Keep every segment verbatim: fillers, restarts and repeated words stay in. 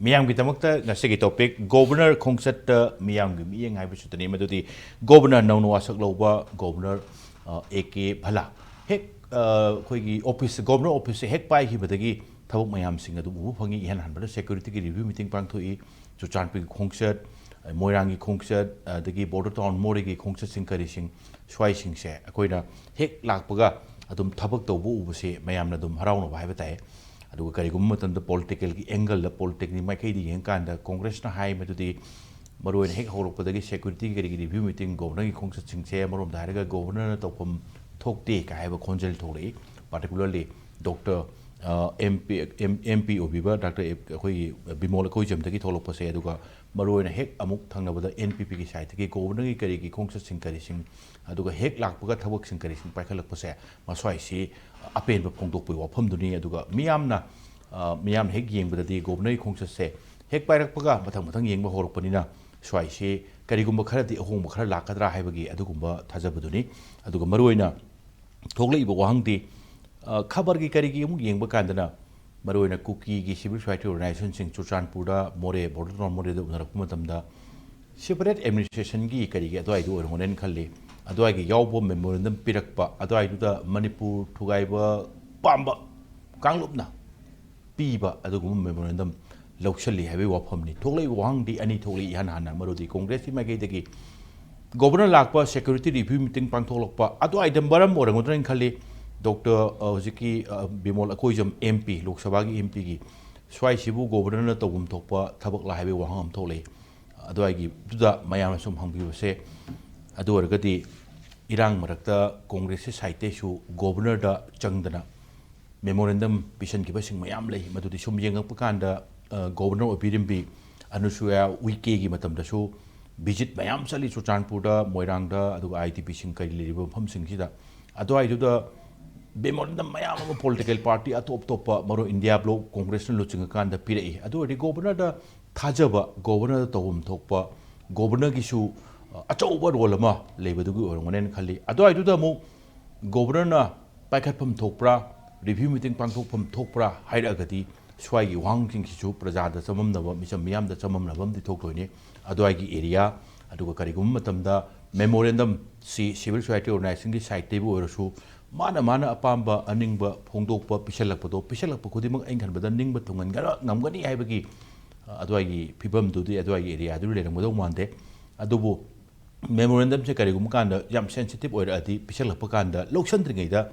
ꯃꯤꯌꯥꯝꯒꯤꯗꯃꯛꯇ ꯉꯁꯤꯒꯤ topic governor ꯈꯣꯡꯆꯠꯇ ꯃꯤꯌꯥꯝꯒꯤ ꯃꯤꯠꯌꯦꯡ ꯍꯥꯏꯕꯁꯤꯗꯅꯤ꯫ ꯃꯗꯨꯗꯤ ꯒꯣꯕꯔꯅꯔ ꯅꯧꯅ ꯋꯥꯁꯛ ꯂꯧꯕ ꯒꯣꯕꯔꯅꯔ ꯑꯦ ꯀꯦ ꯚꯂꯥ ꯍꯦꯛ ꯑ, ꯑꯩꯈꯣꯏꯒꯤ ꯑꯣꯐꯤꯁ, ꯒꯣꯕꯔꯅꯔ ꯑꯣꯐꯤꯁꯁꯦ ꯍꯦꯛ ꯄꯥꯏꯈꯤꯕꯗꯒꯤ ꯊꯕꯛ ꯃꯌꯥꯝꯁꯤꯡ ꯑꯗꯨꯝ ꯎꯕ ꯐꯪꯉꯤ꯫ ꯏꯍꯥꯟ ꯍꯥꯟꯕꯗ ꯁꯦꯀ꯭ꯌꯨꯔꯤꯇꯤꯒꯤ ꯔꯤꯚ꯭ꯌꯨ ꯃꯤꯇꯤꯡ ꯄꯥꯡꯊꯣꯛꯏ꯫ ꯆꯨꯔꯆꯥꯟꯄꯨꯔꯒꯤ ꯈꯣꯡꯆꯠ, ꯃꯣꯏꯔꯥꯡꯒꯤ ꯈꯣꯡꯆꯠ, ꯑꯗꯒꯤ ꯕꯣꯔꯗꯔ ꯇꯥꯎꯟ ꯃꯣꯔꯦꯒꯤ ꯈꯣꯡꯆꯠꯁꯤꯡ ꯀꯔꯤꯁꯤꯡ ꯁ꯭ꯋꯥꯏꯁꯤꯡꯁꯦ ꯑꯩꯈꯣꯏꯅ ꯍꯦꯛ ꯂꯥꯛꯄꯒ ꯑꯗꯨꯝ ꯊꯕꯛ ꯇꯧꯕ ꯎꯕꯁꯦ ꯃꯌꯥꯝꯅ ꯑꯗꯨꯝ ꯍꯔꯥꯎꯅꯕ ꯍꯥꯏꯕ ꯇꯥꯏ꯫ ꯑꯗꯨꯒ ꯀꯔꯤꯒꯨꯝꯕ ꯃꯇꯝꯗ ꯄꯣꯂꯤꯇꯤꯀꯦꯜꯒꯤ ꯑꯦꯡꯒꯜꯗ ꯄꯣꯂꯤꯇꯤꯀꯦꯜꯒꯤ ꯃꯥꯏꯀꯩꯗ ꯌꯦꯡꯉꯀꯥꯟꯗ ꯀꯣꯡꯒ꯭ꯔꯦꯁꯅ ꯍꯥꯏ ꯃꯗꯨꯗꯤ ꯃꯔꯨꯑꯣꯏꯅ ꯍꯦꯛ ꯍꯧꯔꯛꯄꯗꯒꯤ ꯁꯦꯀ꯭ꯌꯨꯔꯤꯇꯤꯒꯤ ꯀꯔꯤꯒꯤ ꯔꯤꯚ꯭ꯌꯨ ꯃꯤꯇꯤꯡ ꯒꯣꯕꯔꯅꯔꯒꯤ ꯈꯣꯡꯆꯠꯁꯤꯡꯁꯦ ꯑꯃꯔꯣꯝꯗ ꯍꯥꯏꯔꯒ ꯒꯣꯕꯔꯅꯔꯅ ꯇꯧꯐꯝ ꯊꯣꯛꯇꯦ ꯀꯥꯏ ꯍꯥꯏꯕ ꯈꯣꯟꯖꯦꯜ ꯊꯣꯛꯂꯛꯏ꯫ Particularly doctor M P M P ꯑꯣꯏꯕꯤꯕ ꯗꯥꯛꯇꯔ ꯑꯩꯈꯣꯏꯒꯤ ꯕꯤꯃꯣꯜ ꯑꯩꯈꯣꯏꯖꯝꯗꯒꯤ ꯊꯣꯛꯂꯛꯄꯁꯦ, ꯑꯗꯨꯒ ꯃꯔꯨꯑꯣꯏꯅ ꯍꯦꯛ ꯑꯃꯨꯛ ꯊꯪꯅꯕꯗ ꯑꯦꯟ ꯄꯤ ꯄꯤꯒꯤ ꯁꯥꯏꯠꯇꯒꯤ ꯒꯣꯕꯔꯅꯔꯒꯤ ꯀꯔꯤꯒꯤ ꯈꯣꯡꯆꯠꯁꯤꯡ ꯀꯔꯤꯁꯤꯡ, ꯑꯗꯨꯒ ꯍꯦꯛ ꯂꯥꯛꯄꯒ ꯊꯕꯛꯁꯤꯡ ꯀꯔꯤꯁꯤꯡ ꯄꯥꯏꯈꯠꯂꯛꯄꯁꯦ, ꯃꯁ꯭ꯋꯥꯏꯁꯤ ꯑꯄꯦꯟꯕ ꯐꯣꯡꯗꯣꯛꯄꯒꯤ ꯋꯥꯐꯝꯗꯨꯅꯤ꯫ ꯑꯗꯨꯒ ꯃꯤꯌꯥꯝꯅ ꯑ, ꯃꯤꯌꯥꯝꯅ ꯍꯦꯛ ꯌꯦꯡꯕꯗꯗꯤ ꯒꯣꯕꯔꯅꯔꯒꯤ ꯈꯣꯡꯆꯠꯁꯦ ꯍꯦꯛ ꯄꯥꯏꯔꯛꯄꯒ ꯃꯊꯪ ꯃꯊꯪ ꯌꯦꯡꯕ ꯍꯧꯔꯛꯄꯅꯤꯅ ꯁ꯭ꯋꯥꯏꯁꯤ ꯀꯔꯤꯒꯨꯝꯕ ꯈꯔꯗꯤ ꯑꯍꯣꯡꯕ ꯈꯔ ꯂꯥꯛꯀꯗ꯭ꯔꯥ ꯍꯥꯏꯕꯒꯤ ꯑꯗꯨꯒꯨꯝꯕ ꯊꯥꯖꯕꯗꯨꯅꯤ꯫ ꯑꯗꯨꯒ ꯃꯔꯨꯑꯣꯏꯅ ꯊꯣꯛꯂꯛꯏꯕ ꯋꯥꯍꯪꯗꯤ, ꯑ, ꯈꯕꯔꯒꯤ ꯀꯔꯤꯒꯤ ꯑꯃꯨꯛ ꯌꯦꯡꯕ ꯀꯥꯟꯗꯅ ꯃꯔꯨꯑꯣꯏꯅ ꯀꯨꯀꯤꯒꯤ ꯁꯤꯚꯤꯜ ꯁꯣꯁꯥꯏꯇꯤ ꯑꯣꯔꯒꯅꯥꯏꯖꯦꯁꯟꯁꯤꯡ ꯆꯨꯔꯆꯥꯟꯄꯨꯔꯗ ꯃꯣꯔꯦ, ꯕꯣꯔꯗꯔ ꯇꯥꯎꯟ ꯃꯣꯔꯦꯗ ꯎꯅꯔꯛꯄ ꯃꯇꯝꯗ separate administrationꯒꯤ ꯀꯔꯤꯒꯤ ꯑꯗꯨꯋꯥꯏꯗ ꯑꯣꯏꯔꯝꯒꯅꯦꯅ ꯈꯜꯂꯤ꯫ ꯑꯗꯨꯋꯥꯏꯒꯤ ꯌꯥꯎꯕ ꯃꯦꯃꯣꯔꯦꯟꯗꯝ ꯄꯤꯔꯛꯄ, ꯑꯗꯨꯋꯥꯏꯗꯨꯗ ꯃꯅꯤꯄꯨꯔ ꯊꯨꯒꯥꯏꯕ ꯄꯥꯝꯕ ꯀꯥꯡꯂꯨꯞꯅ ꯄꯤꯕ ꯑꯗꯨꯒꯨꯝꯕ ꯃꯦꯃꯣꯔꯦꯟꯗꯝ ꯂꯧꯁꯤꯜꯂꯤ ꯍꯥꯏꯕꯒꯤ ꯋꯥꯐꯝꯅꯤ꯫ ꯊꯣꯛꯂꯛꯏꯕ ꯋꯥꯍꯪꯗꯤ ꯑꯅꯤ ꯊꯣꯛꯂꯛꯏ꯫ ꯏꯍꯥꯟ ꯍꯥꯟꯅ ꯃꯔꯨꯗꯤ ꯀꯣꯡꯒ꯭ꯔꯦꯁꯀꯤ ꯃꯥꯏꯀꯩꯗꯒꯤ ꯒꯣꯕꯔꯅꯔ ꯂꯥꯛꯄ ꯁꯦꯀ꯭ꯌꯨꯔꯤꯇꯤ ꯔꯤꯚ꯭ꯌꯨ ꯃꯤꯇꯤꯡ ꯄꯥꯡꯊꯣꯛꯂꯛꯄ ꯑꯗꯨꯋꯥꯏꯗ ꯃꯔꯝ ꯑꯣꯏꯔꯝꯒꯗ꯭ꯔꯥꯅ ꯈꯜꯂꯤ꯫ ꯗꯣꯛꯇꯔ, ꯑ, ꯍꯧꯖꯤꯛꯀꯤ, ꯑ, ꯕꯤꯃꯣꯜ ꯑꯀꯣꯏꯖꯝ ꯑꯦꯝ ꯄꯤ, ꯂꯣꯛ ꯁꯚꯥꯒꯤ ꯑꯦꯝ ꯄꯤꯒꯤ ꯁ꯭ꯋꯥꯏꯁꯤꯕꯨ ꯒꯣꯕꯔꯅꯔꯅ ꯇꯧꯐꯝ ꯊꯣꯛꯄ ꯊꯕꯛꯂꯥ ꯍꯥꯏꯕꯒꯤ ꯋꯥꯍꯪ ꯑꯃ ꯊꯣꯛꯂꯛꯏ꯫ ꯑꯗꯨꯋꯥꯏꯒꯤꯗꯨꯗ ꯃꯌꯥꯝꯅ ꯁꯨꯝ ꯍꯪꯕꯤꯕꯁꯦ, ꯑꯗꯨ ꯑꯣꯏꯔꯒꯗꯤ ꯏꯔꯥꯡ ꯃꯔꯛꯇ ꯀꯣꯡꯒ꯭ꯔꯦꯁꯀꯤ ꯁꯥꯏꯠꯇꯩꯁꯨ ꯒꯣꯕꯔꯅꯔꯗ ꯆꯪꯗꯅ ꯃꯦꯃꯣꯔꯦꯟꯗꯝ ꯄꯤꯁꯟꯈꯤꯕꯁꯤꯡ ꯃꯌꯥꯝ ꯂꯩ꯫ ꯃꯗꯨꯗꯤ ꯁꯨꯝ ꯌꯦꯡꯉꯛꯄ ꯀꯥꯟꯗ, ꯑ, ꯒꯣꯕꯔꯅꯔ ꯑꯣꯏꯕꯤꯔꯝꯕꯤ ꯑꯅꯨꯁꯨꯌꯥ ꯎꯏꯀꯦꯒꯤ ꯃꯇꯝꯗꯁꯨ ꯚꯤꯖꯤꯠ ꯃꯌꯥꯝ ꯆꯠꯂꯤ ꯆꯨꯔꯆꯥꯟꯄꯨꯔꯗ, ꯃꯣꯏꯔꯥꯡꯗ, ꯑꯗꯨꯒ ꯑꯥꯏ ꯗꯤ ꯄꯤꯁꯤꯡ ꯀꯔꯤ ꯂꯩꯔꯤꯕ ꯃꯐꯝꯁꯤꯡꯁꯤꯗ꯫ ꯑꯗꯨꯋꯥꯏꯗꯨꯗ ꯃꯦꯃꯣꯔꯦꯟꯗꯝ ꯃꯌꯥꯝ ꯑꯃ ꯄꯣꯂꯤꯇꯤꯀꯦꯜ ꯄꯥꯔꯇꯤ ꯑꯇꯣꯞ ꯑꯇꯣꯞꯄ, ꯃꯔꯨ ꯏꯟꯗꯤꯌꯥ ꯕ꯭ꯂꯣꯛ ꯀꯣꯡꯒ꯭ꯔꯦꯁꯅ ꯂꯨꯆꯤꯡꯉꯀꯥꯟꯗ ꯄꯤꯔꯛꯏ꯫ ꯑꯗꯨ ꯑꯣꯏꯔꯗꯤ ꯒꯣꯕꯔꯅꯔꯗ ꯊꯥꯖꯕ, ꯒꯣꯕꯔꯅꯔꯗ ꯇꯧꯐꯝ ꯊꯣꯛꯄ, ꯒꯣꯕꯔꯅꯔꯒꯤꯁꯨ, ꯑ, ꯑꯆꯧꯕ ꯔꯣꯜ ꯑꯃ ꯂꯩꯕꯗꯨꯒꯤ ꯑꯣꯏꯔꯝꯒꯅꯦꯅ ꯈꯜꯂꯤ꯫ ꯑꯗꯨꯋꯥꯏꯗꯨꯗ ꯑꯃꯨꯛ ꯒꯣꯕꯔꯅꯔꯅ ꯄꯥꯏꯈꯠꯐꯝ ꯊꯣꯛꯄ꯭ꯔꯥ, ꯔꯤꯚ꯭ꯌꯨ ꯃꯤꯇꯤꯡ ꯄꯥꯡꯊꯣꯛꯐꯝ ꯊꯣꯛꯄ꯭ꯔꯥ ꯍꯥꯏꯔꯛꯑꯒꯗꯤ ꯁ꯭ꯋꯥꯏꯒꯤ ꯋꯥꯍꯪꯁꯤꯡꯁꯤꯁꯨ ꯄ꯭ꯔꯖꯥꯗ ꯆꯃꯝꯅꯕ, ꯃꯤꯆꯝ ꯃꯤꯌꯥꯝꯗ ꯆꯃꯝꯅꯕ ꯑꯃꯗꯤ ꯊꯣꯛꯇꯣꯏꯅꯤ꯫ ꯑꯗꯨꯋꯥꯏꯒꯤ ꯑꯦꯔꯤꯌꯥ, ꯑꯗꯨꯒ ꯀꯔꯤꯒꯨꯝꯕ ꯃꯇꯝꯗ ꯃꯦꯃꯣꯔꯦꯟꯗꯝꯁꯤ ꯁꯤꯚꯤꯜ ꯁꯣꯁꯥꯏꯇꯤ ꯑꯣꯔꯒꯅꯥꯏꯖꯦꯁꯟꯒꯤ ꯁꯥꯏꯠꯇꯒꯤꯕꯨ ꯑꯣꯏꯔꯁꯨ, ꯃꯥꯅ ꯃꯥꯅ ꯑꯄꯥꯝꯕ ꯑꯅꯤꯡꯕ ꯐꯣꯡꯗꯣꯛꯄ ꯄꯤꯁꯜꯂꯛꯄꯗꯣ, ꯄꯤꯁꯜꯂꯛꯄ ꯈꯨꯗꯤꯡꯃꯛ ꯑꯩꯅ ꯈꯟꯕꯗ ꯅꯤꯡꯕ ꯊꯨꯡꯍꯟꯒꯅ ꯉꯝꯒꯅꯤ ꯍꯥꯏꯕꯒꯤ, ꯑ, ꯑꯗꯨꯋꯥꯏꯒꯤ ꯐꯤꯕꯝꯗꯨꯗꯤ ꯑꯗꯨꯋꯥꯏꯒꯤ ꯑꯦꯔꯤꯌꯥꯗꯨ ꯂꯩꯔꯝꯒꯗꯧ ꯃꯥꯟꯗꯦ꯫ ꯑꯗꯨꯕꯨ ꯃꯦꯃꯣꯔꯦꯟꯗꯝꯁꯦ ꯀꯔꯤꯒꯨꯝꯕ ꯀꯥꯟꯗ ꯌꯥꯝ ꯁꯦꯟꯁꯤꯇꯤꯚ ꯑꯣꯏꯔꯛꯑꯗꯤ, ꯄꯤꯁꯜꯂꯛꯄ ꯀꯥꯟꯗ ꯂꯧꯁꯟꯗ꯭ꯔꯤꯉꯩꯗ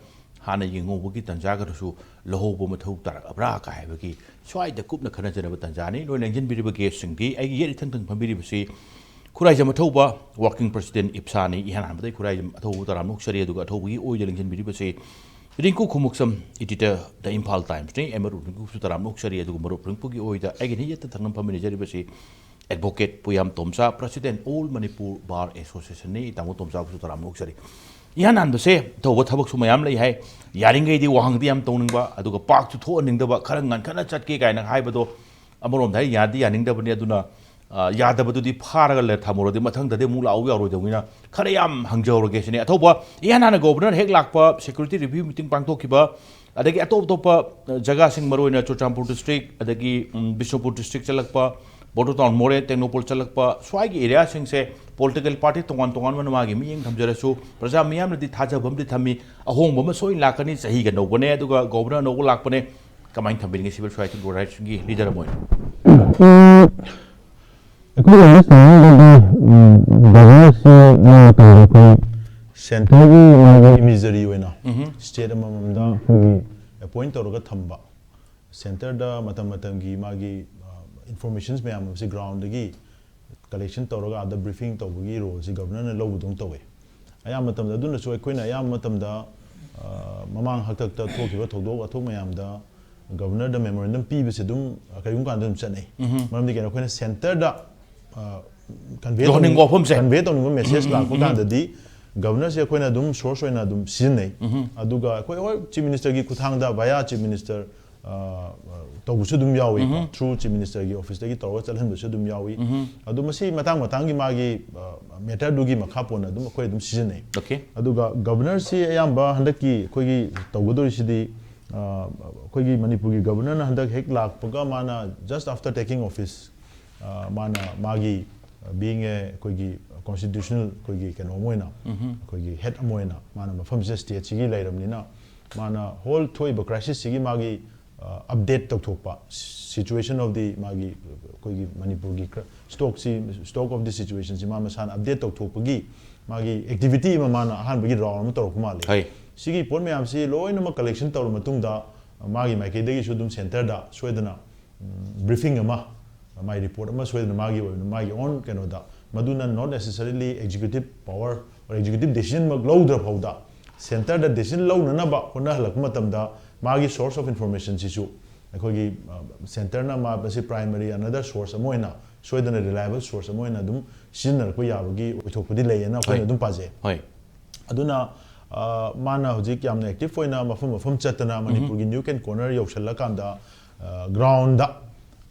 ꯍꯥꯟꯅ ꯌꯦꯡꯍꯧꯕꯒꯤ ꯇꯥꯟꯖꯥꯒꯗꯨꯁꯨ ꯂꯧꯍꯧꯕ ꯃꯊꯧ ꯇꯥꯔꯛꯑꯕ꯭ꯔꯥ ꯀꯥꯏ ꯍꯥꯏꯕꯒꯤ ꯁ꯭ꯋꯥꯏꯗ ꯀꯨꯞꯅ ꯈꯟꯅꯖꯅꯕ ꯇꯥꯟꯖꯥꯅꯤ꯫ ꯂꯣꯏ ꯂꯦꯡꯁꯤꯟꯕꯤꯔꯤꯕ ꯒꯦꯁꯁꯤꯡꯗꯤ ꯑꯩꯒꯤ ꯌꯦꯠ ꯏꯊꯪ ꯊꯪ ꯐꯝꯕꯤꯔꯤꯕꯁꯤ ꯈꯨꯔꯥꯏꯖꯝ ꯑꯊꯧꯕ, ꯋꯥꯔꯀꯤꯡ ꯄ꯭ꯔꯁꯤꯗꯦꯟ ꯏꯞꯁꯥꯅꯤ꯫ ꯏꯍꯥꯟ ꯍꯥꯟꯕꯗ ꯑꯩ ꯈꯨꯔꯥꯏꯖꯝ ꯑꯊꯧꯕ ꯇꯔꯥꯝꯅ ꯑꯣꯛꯆꯔꯤ, ꯑꯗꯨꯒ ꯑꯊꯧꯕꯒꯤ ꯑꯣꯏꯗ ꯂꯦꯡꯁꯤꯟꯕꯤꯔꯤꯕꯁꯤ ꯔꯤꯡꯀꯨ ꯈꯨꯃꯨꯛꯆꯝ, ꯏꯗꯤꯇꯔ ꯗ ꯏꯝꯐꯥꯜ ꯇꯥꯏꯝꯁꯅꯤ꯫ ꯑꯩ ꯃꯔꯨꯞ ꯔꯤꯡꯀꯨꯁꯨ ꯇꯔꯥꯝꯅ ꯑꯣꯛꯆꯔꯤ, ꯑꯗꯨꯒ ꯃꯔꯨꯞ ꯔꯤꯡꯀꯨꯒꯤ ꯑꯣꯏꯗ ꯑꯩꯒꯤ ꯌꯦꯠꯇ ꯊꯪꯅ ꯐꯝꯃꯤꯟꯅꯖꯔꯤꯕꯁꯤ advocate Puyam Tomcha, president of Manipur bar ꯑꯦꯁꯣꯁꯤꯌꯦꯁꯟꯅꯤ꯫ ꯇꯥꯃꯣ ꯇꯣꯝꯆꯥꯕꯨꯁꯨ ꯇꯔꯥꯝꯅ ꯑꯣꯛꯆꯔꯤ꯫ ꯏꯍꯥꯟ ꯍꯥꯟꯕꯁꯦ ꯇꯧꯕ ꯊꯕꯛꯁꯨ ꯃꯌꯥꯝ ꯂꯩ ꯍꯥꯏ꯫ ꯌꯥꯔꯤꯉꯩꯗꯤ ꯋꯥꯍꯪꯗꯤ ꯌꯥꯝ ꯇꯧꯅꯤꯡꯕ, ꯑꯗꯨꯒ ꯄꯥꯛꯁꯨ ꯊꯣꯛꯍꯟꯅꯤꯡꯗꯕ, ꯈꯔ ꯉꯟꯈꯠꯅ ꯆꯠꯀꯦ ꯀꯥꯏꯅ ꯍꯥꯏꯕꯗꯣ ꯑꯃꯔꯣꯝꯗ ꯍꯥꯏ ꯌꯥꯗꯤ ꯌꯥꯅꯤꯡꯗꯕꯅꯤ꯫ ꯑꯗꯨꯅ, ꯑ, ꯌꯥꯗꯕꯗꯨꯗꯤ ꯐꯥꯔꯒ ꯂꯩ ꯊꯝꯃꯨꯔꯗꯤ ꯃꯊꯪꯗꯗꯤ ꯑꯃꯨꯛ ꯂꯥꯛꯎ ꯌꯥꯔꯣꯏꯗꯧꯅꯤꯅ ꯈꯔ ꯌꯥꯝ ꯍꯪꯖꯍꯧꯔꯒꯦ ꯁꯤꯅꯤ꯫ ꯑꯊꯧꯕ, ꯏꯍꯥꯟ ꯍꯥꯟꯅ ꯒꯣꯕꯔꯅꯔ ꯍꯦꯛ ꯂꯥꯛꯄ, ꯁꯦꯀ꯭ꯌꯨꯔꯤꯇꯤ ꯔꯤꯚ꯭ꯌꯨ ꯃꯤꯇꯤꯡ ꯄꯥꯡꯊꯣꯛꯈꯤꯕ, ꯑꯗꯒꯤ ꯑꯇꯣꯞ ꯑꯇꯣꯞꯄ, ꯑ, ꯖꯒꯥꯁꯤꯡ, ꯃꯔꯨꯑꯣꯏꯅ ꯆꯨꯔꯆꯥꯟꯄꯨꯔ ꯗꯤꯁꯇ꯭ꯔꯤꯛ, ꯑꯗꯒꯤ, ꯎꯝ, ꯕꯤꯁꯅꯨꯄꯨꯔ ꯗꯤꯁꯇ꯭ꯔꯤꯛ ꯆꯠꯂꯛꯄ, ꯕꯣꯗꯣ ꯇꯥꯎꯟ ꯃꯣꯔꯦ, ꯇꯦꯡꯅꯧꯄꯜ ꯆꯠꯂꯛꯄ, ꯁ꯭ꯋꯥꯏꯒꯤ ꯑꯦꯔꯤꯌꯥꯁꯤꯡꯁꯦ ꯄꯣꯂꯤꯇꯤꯀꯦꯜ ꯄꯥꯔꯇꯤ ꯇꯣꯉꯥꯟ ꯇꯣꯉꯥꯟꯕꯅ ꯃꯥꯒꯤ ꯃꯤꯠꯌꯦꯡ ꯊꯝꯖꯔꯁꯨ, ꯄ꯭ꯔꯖꯥ ꯃꯤꯌꯥꯝꯅꯗꯤ ꯊꯥꯖꯕ ꯑꯃꯗꯤ ꯊꯝꯃꯤ꯫ ꯑꯍꯣꯡꯕ ꯑꯃ ꯁꯣꯏꯅ ꯂꯥꯛꯀꯅꯤ, ꯆꯍꯤꯒ ꯅꯧꯕꯅꯦ, ꯑꯗꯨꯒ ꯒꯣꯕꯔꯅꯔ ꯑꯅꯧꯕ ꯂꯥꯛꯄꯅꯦ꯫ ꯀꯃꯥꯏꯅ ꯊꯝꯕꯤꯅꯤꯡꯉꯤ ꯁꯤꯚꯤꯜ ꯁꯣꯁꯥꯏꯇꯤ ꯑꯣꯔꯒꯅꯥꯏꯖꯦꯁꯟꯒꯤ ꯂꯤꯗꯔ ꯑꯃ ꯑꯣꯏꯅ? ꯎꯝ, ꯑꯩꯈꯣꯏ ꯏꯪꯂꯤꯁ ꯂꯣꯟꯗꯗꯤ, ꯎꯝ, ꯒꯣꯕꯔꯅꯔꯁꯤ ꯃꯥꯒꯤ ꯃꯇꯝꯗ ꯑꯩꯈꯣꯏ ꯁꯦꯟꯇꯔꯒꯤ ꯃꯥꯒꯤ ꯏꯃꯤꯖꯔꯤ ꯑꯣꯏꯅ ꯎꯝꯍꯨꯝ꯫ ꯁ꯭ꯇꯦꯠ ꯑꯃꯃꯝꯗ ꯑꯩꯈꯣꯏꯒꯤ ꯑꯦꯄꯣꯏꯟ ꯇꯧꯔꯒ ꯊꯝꯕ, ꯁꯦꯟꯇꯔꯗ ꯃꯇꯝ ꯃꯇꯝꯒꯤ ꯃꯥꯒꯤ, ꯑ, ꯏꯟꯐꯣꯔꯃꯦꯁꯟꯁ ꯃꯌꯥꯝ ꯑꯁꯤ ꯒ꯭ꯔꯥꯎꯟꯗꯒꯤ ꯀꯂꯦꯛꯁꯟ ꯇꯧꯔꯒ ꯑꯥꯗ ꯕ꯭ꯔꯤꯐꯤꯡ ꯇꯧꯕꯒꯤ ꯔꯣꯜꯁꯤ ꯒꯕꯔꯅꯔꯅ ꯂꯧꯕꯗꯧꯅ ꯇꯧꯋꯦ꯫ ꯑꯌꯥꯝꯕ ꯃꯇꯝꯗ, ꯑꯗꯨꯅꯁꯨ ꯑꯩꯈꯣꯏꯅ ꯑꯌꯥꯝꯕ ꯃꯇꯝꯗ, ꯑ, ꯃꯃꯥꯡ ꯍꯥꯛꯇꯛꯇ ꯊꯣꯛꯈꯤꯕ ꯊꯧꯗꯣꯛ ꯋꯥꯊꯣꯛ ꯃꯌꯥꯝꯗ ꯒꯕꯔꯅꯔꯗ ꯃꯦꯃꯣꯔꯦꯟꯗꯝ ꯄꯤꯕꯁꯦ ꯑꯗꯨꯝ, ꯑ, ꯀꯔꯤꯒꯨꯝꯕ ꯀꯥꯟꯗ ꯑꯗꯨꯝ ꯆꯠꯅꯩ꯫ ꯎꯝꯍꯨꯝ꯫ ꯃꯔꯝꯗꯤ ꯀꯩꯅꯣ, ꯑꯩꯈꯣꯏꯅ ꯁꯦꯟꯇꯔꯗ, ꯑ, ꯀꯟꯚꯦ ꯌꯧꯍꯟꯅꯤꯡꯕ ꯇꯧꯅꯤꯡ-, ꯋꯥꯐꯝꯁꯦ꯫ ꯀꯟꯚꯦ ꯇꯧꯅꯤꯡꯕ ꯃꯦꯁꯦꯖ ꯎꯝ, ꯎꯝ, ꯂꯥꯛꯄ ꯎꯝ, ꯎꯝ꯫ ꯀꯥꯟꯗꯗꯤ ꯒꯕꯔꯅꯔꯁꯦ ꯑꯩꯈꯣꯏꯅ ꯑꯗꯨꯝ ꯁꯣꯔꯁ ꯑꯣꯏꯅ ꯑꯗꯨꯝ ꯁꯤꯖꯤꯟꯅꯩ꯫ ꯎꯝꯍꯨꯝ꯫ ꯑꯗꯨꯒ ꯑꯩꯈꯣꯏ, ꯍꯣꯏ, ꯆꯤꯐ ꯃꯤꯅꯤꯁꯇꯔꯒꯤ ꯈꯨꯠꯊꯥꯡꯗ via ꯆꯤꯐ ꯃꯤꯅꯤꯁꯇꯔ, ꯑ, ꯇꯧꯕꯁꯨ ꯑꯗꯨꯝ ꯌꯥꯎꯏ꯫ ꯎꯝꯍꯨꯝ꯫ ꯊ꯭ꯔꯨ ꯆꯤꯐ ꯃꯤꯅꯤꯁꯇꯔꯒꯤ ꯑꯣꯐꯤꯁꯇꯒꯤ ꯇꯧꯔꯒ ꯆꯠꯍꯟꯕꯁꯨ ꯑꯗꯨꯝ ꯌꯥꯎꯏ꯫ ꯎꯝꯍꯨꯝ꯫ ꯑꯗꯨ ꯃꯁꯤ ꯃꯇꯥꯡ ꯃꯇꯥꯡꯒꯤ ꯃꯥꯒꯤ, ꯑ, ꯃꯦꯇꯔꯗꯨꯒꯤ ꯃꯈꯥ ꯄꯣꯟꯅ ꯑꯗꯨꯝ ꯑꯩꯈꯣꯏ ꯑꯗꯨꯝ ꯁꯤꯖꯤꯟꯅꯩ꯫ ꯑꯣꯀꯦ꯫ ꯑꯗꯨꯒ ꯒꯕꯔꯅꯔꯁꯤ ꯑꯌꯥꯝꯕ ꯍꯟꯗꯛꯀꯤ ꯑꯩꯈꯣꯏꯒꯤ ꯇꯧꯒꯗꯧꯔꯤꯁꯤꯗꯤ, ꯑ, ꯑꯩꯈꯣꯏꯒꯤ ꯃꯅꯤꯄꯨꯔꯒꯤ ꯒꯕꯔꯅꯔꯅ ꯍꯟꯗꯛ ꯍꯦꯛ ꯂꯥꯛꯄꯒ ꯃꯥꯅ just after taking office, ꯑ, ꯃꯥꯅ ꯃꯥꯒꯤ, ꯑ, being a ꯑꯩꯈꯣꯏꯒꯤ constitutional ꯑꯩꯈꯣꯏꯒꯤ ꯀꯩꯅꯣ ꯑꯃ ꯑꯣꯏꯅ, ꯑꯩꯈꯣꯏꯒꯤ ꯍꯦꯗ ꯑꯃ ꯑꯣꯏꯅ ꯃꯥꯅ ꯃꯐꯝꯁꯤꯗ ꯁ꯭ꯇꯦꯠꯁꯤꯒꯤ ꯂꯩꯔꯕꯅꯤꯅ ꯃꯥꯅ ꯍꯣꯜ ꯊꯣꯛꯏꯕ ꯀ꯭ꯔꯥꯏꯁꯤꯁꯁꯤꯒꯤ ꯃꯥꯒꯤ, ꯑ, ꯑꯞꯗꯦꯠ ꯇꯧꯊꯣꯛꯄ, situation of the ꯃꯥꯒꯤ ꯑꯩꯈꯣꯏꯒꯤ ꯃꯅꯤꯄꯨꯔꯒꯤ ꯀ꯭ꯔ-, ꯁ꯭ꯇꯣꯛꯁꯤ, stock of the situationꯁꯤ ꯃꯥ ꯃꯁꯥꯅ ꯑꯞꯗꯦꯠ ꯇꯧꯊꯣꯛꯄꯒꯤ ꯃꯥꯒꯤ ꯑꯦꯛꯇꯤꯚꯤꯇꯤ ꯑꯃ ꯃꯥꯅ ꯑꯍꯥꯟꯕꯒꯤ ꯔꯥꯎꯟ ꯑꯃ ꯇꯧꯔꯛꯄ ꯃꯥꯜꯂꯤ꯫ ꯍꯣꯏ꯫ ꯁꯤꯒꯤ ꯄꯣꯠ ꯃꯌꯥꯝꯁꯤ ꯂꯣꯏꯅꯃꯛ ꯀꯂꯦꯛꯁꯟ ꯇꯧꯔ ꯃꯇꯨꯡꯗ ꯃꯥꯒꯤ ꯃꯥꯏꯀꯩꯗꯒꯤꯁꯨ ꯑꯗꯨꯝ ꯁꯦꯟꯇꯔꯗ ꯁꯣꯏꯗꯅ ꯕ꯭ꯔꯤꯐꯤꯡ ꯑꯃ, ꯃꯥꯒꯤ ꯔꯤꯄꯣꯔꯠ ꯑꯃ ꯁꯣꯏꯗꯅ ꯃꯥꯒꯤ ꯑꯣꯏꯅ ꯃꯥꯒꯤ ꯑꯣꯟ ꯀꯩꯅꯣꯗ, ꯃꯗꯨꯅ not necessarily executive power or executive decisionꯃꯛ ꯂꯧꯗ꯭ꯔ ꯐꯥꯎꯗ ꯁꯦꯟꯇꯔꯗ ꯗꯤꯁꯤꯖꯟ ꯂꯧꯅꯅꯕ ꯍꯣꯠꯅꯍꯜꯂꯛꯄ ꯃꯇꯝꯗ ꯃꯥꯒꯤ source of informationꯁꯤꯁꯨ ꯑꯩꯈꯣꯏꯒꯤ, ꯑ, ꯁꯦꯟꯇꯔꯅ ꯃꯥ-, ꯃꯁꯤ primary another source ꯑꯃ ꯑꯣꯏꯅ ꯁꯣꯏꯗꯅ reliable source ꯑꯃ ꯑꯣꯏꯅ ꯑꯗꯨꯝ ꯁꯤꯖꯤꯟꯅꯔꯛꯄ ꯌꯥꯕꯒꯤ ꯑꯣꯏꯊꯣꯛꯄꯗꯤ ꯂꯩꯌꯦꯅ ꯑꯩꯈꯣꯏꯅ ꯍꯣꯏ꯫ ꯑꯗꯨꯝ ꯄꯥꯖꯩ꯫ ꯍꯣꯏ꯫ ꯑꯗꯨꯅ, ꯑ, ꯃꯥꯅ ꯍꯧꯖꯤꯛ ꯌꯥꯝꯅ ꯑꯦꯛꯇꯤꯚ ꯑꯣꯏꯅ ꯃꯐꯝ ꯃꯐꯝ ꯆꯠꯇꯅ ꯃꯅꯤꯄꯨꯔꯒꯤ nook and corner ꯌꯧꯁꯜꯂꯀꯥꯟꯗ, ꯑ, ꯒ꯭ꯔꯥꯎꯟꯗ,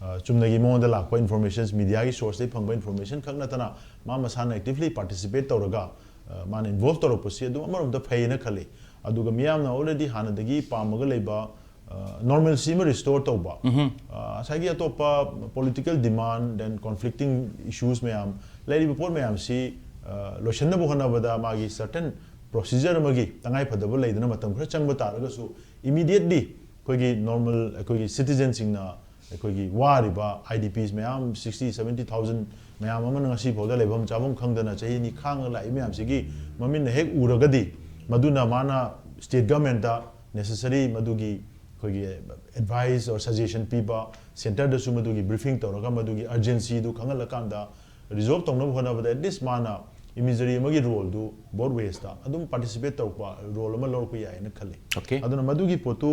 ꯑ, ꯆꯨꯝꯅꯒꯤ ꯃꯉꯣꯟꯗ ꯂꯥꯛꯄ informations, ꯃꯤꯗꯤꯌꯥꯒꯤ ꯁꯣꯔꯁꯇꯒꯤ ꯐꯪꯕ information ꯈꯛ ꯅꯠꯇꯅ ꯃꯥ ꯃꯁꯥꯅ ꯑꯦꯛꯇꯤꯚꯂꯤ ꯄꯥꯔꯇꯤꯁꯤꯄꯦꯠ ꯇꯧꯔꯒ, ꯑ, ꯃꯥꯅ ꯏꯟꯚꯣꯜꯚ ꯇꯧꯔꯛꯄꯁꯤ ꯑꯗꯨꯝ ꯑꯃꯔꯣꯝꯗ ꯐꯩꯌꯦꯅ ꯈꯜꯂꯤ꯫ ꯑꯗꯨꯒ ꯃꯤꯌꯥꯝꯅ already ꯍꯥꯟꯅꯗꯒꯤ ꯄꯥꯝꯃꯒ ꯂꯩꯕ, ꯑ, normalcyꯃ restore ꯇꯧꯕ, ꯑ, ꯉꯁꯥꯏꯒꯤ ꯑꯇꯣꯞꯄ political demand and conflicting issues ꯃꯌꯥꯝ, ꯂꯩꯔꯤꯕ ꯄꯣꯠ ꯃꯌꯥꯝꯁꯤ, ꯑ, ꯂꯣꯏꯁꯤꯟꯅꯕ ꯍꯣꯠꯅꯕꯗ ꯃꯥꯒꯤ certain procedure ꯑꯃꯒꯤ ꯇꯉꯥꯏ ꯐꯗꯕ ꯂꯩꯗꯅ ꯃꯇꯝ ꯈꯔ ꯆꯪꯕ ꯇꯥꯔꯒꯁꯨ immediately ꯑꯩꯈꯣꯏꯒꯤ normal ꯑꯩꯈꯣꯏꯒꯤ citizenꯁꯤꯡꯅ ꯑꯩꯈꯣꯏꯒꯤ ꯋꯥꯔꯤꯕ IDPs ꯃꯌꯥꯝ sixty seventy thousand ꯃꯌꯥꯝ ꯑꯃꯅ ꯉꯁꯤ ꯐꯥꯎꯗ ꯂꯩꯐꯝ ꯆꯥꯐꯝ ꯈꯪꯗꯅ ꯆꯍꯤ ꯑꯅꯤ ꯈꯥꯡꯉꯒ ꯂꯥꯛꯏ ꯃꯌꯥꯝꯁꯤꯒꯤ ꯃꯃꯤꯠꯅ ꯍꯦꯛ ꯎꯔꯒꯗꯤ ꯃꯗꯨꯅ ꯃꯥꯅ state governmentꯇ necessary ꯃꯗꯨꯒꯤ ꯑꯩꯈꯣꯏꯒꯤ advice or suggestion ꯄꯤꯕ, ꯁꯦꯟꯇꯔꯗꯁꯨ ꯃꯗꯨꯒꯤ ꯕ꯭ꯔꯤꯐꯤꯡ ꯇꯧꯔꯒ ꯃꯗꯨꯒꯤ urgencyꯗꯨ ꯈꯪꯍꯜꯂꯀꯥꯟꯗ resolve ꯇꯧꯅꯕ ꯍꯣꯠꯅꯕꯗ at least ꯃꯥꯅ imagery ꯑꯃꯒꯤ roleꯗꯨ both waysꯇ ꯑꯗꯨꯝ participate ꯇꯧꯔꯛꯄ role ꯑꯃ ꯂꯧꯔꯛꯄ ꯌꯥꯏꯅ ꯈꯜꯂꯤ꯫ Okay. ꯑꯗꯨꯅ ꯃꯗꯨꯒꯤ ꯄꯣꯠꯇꯨ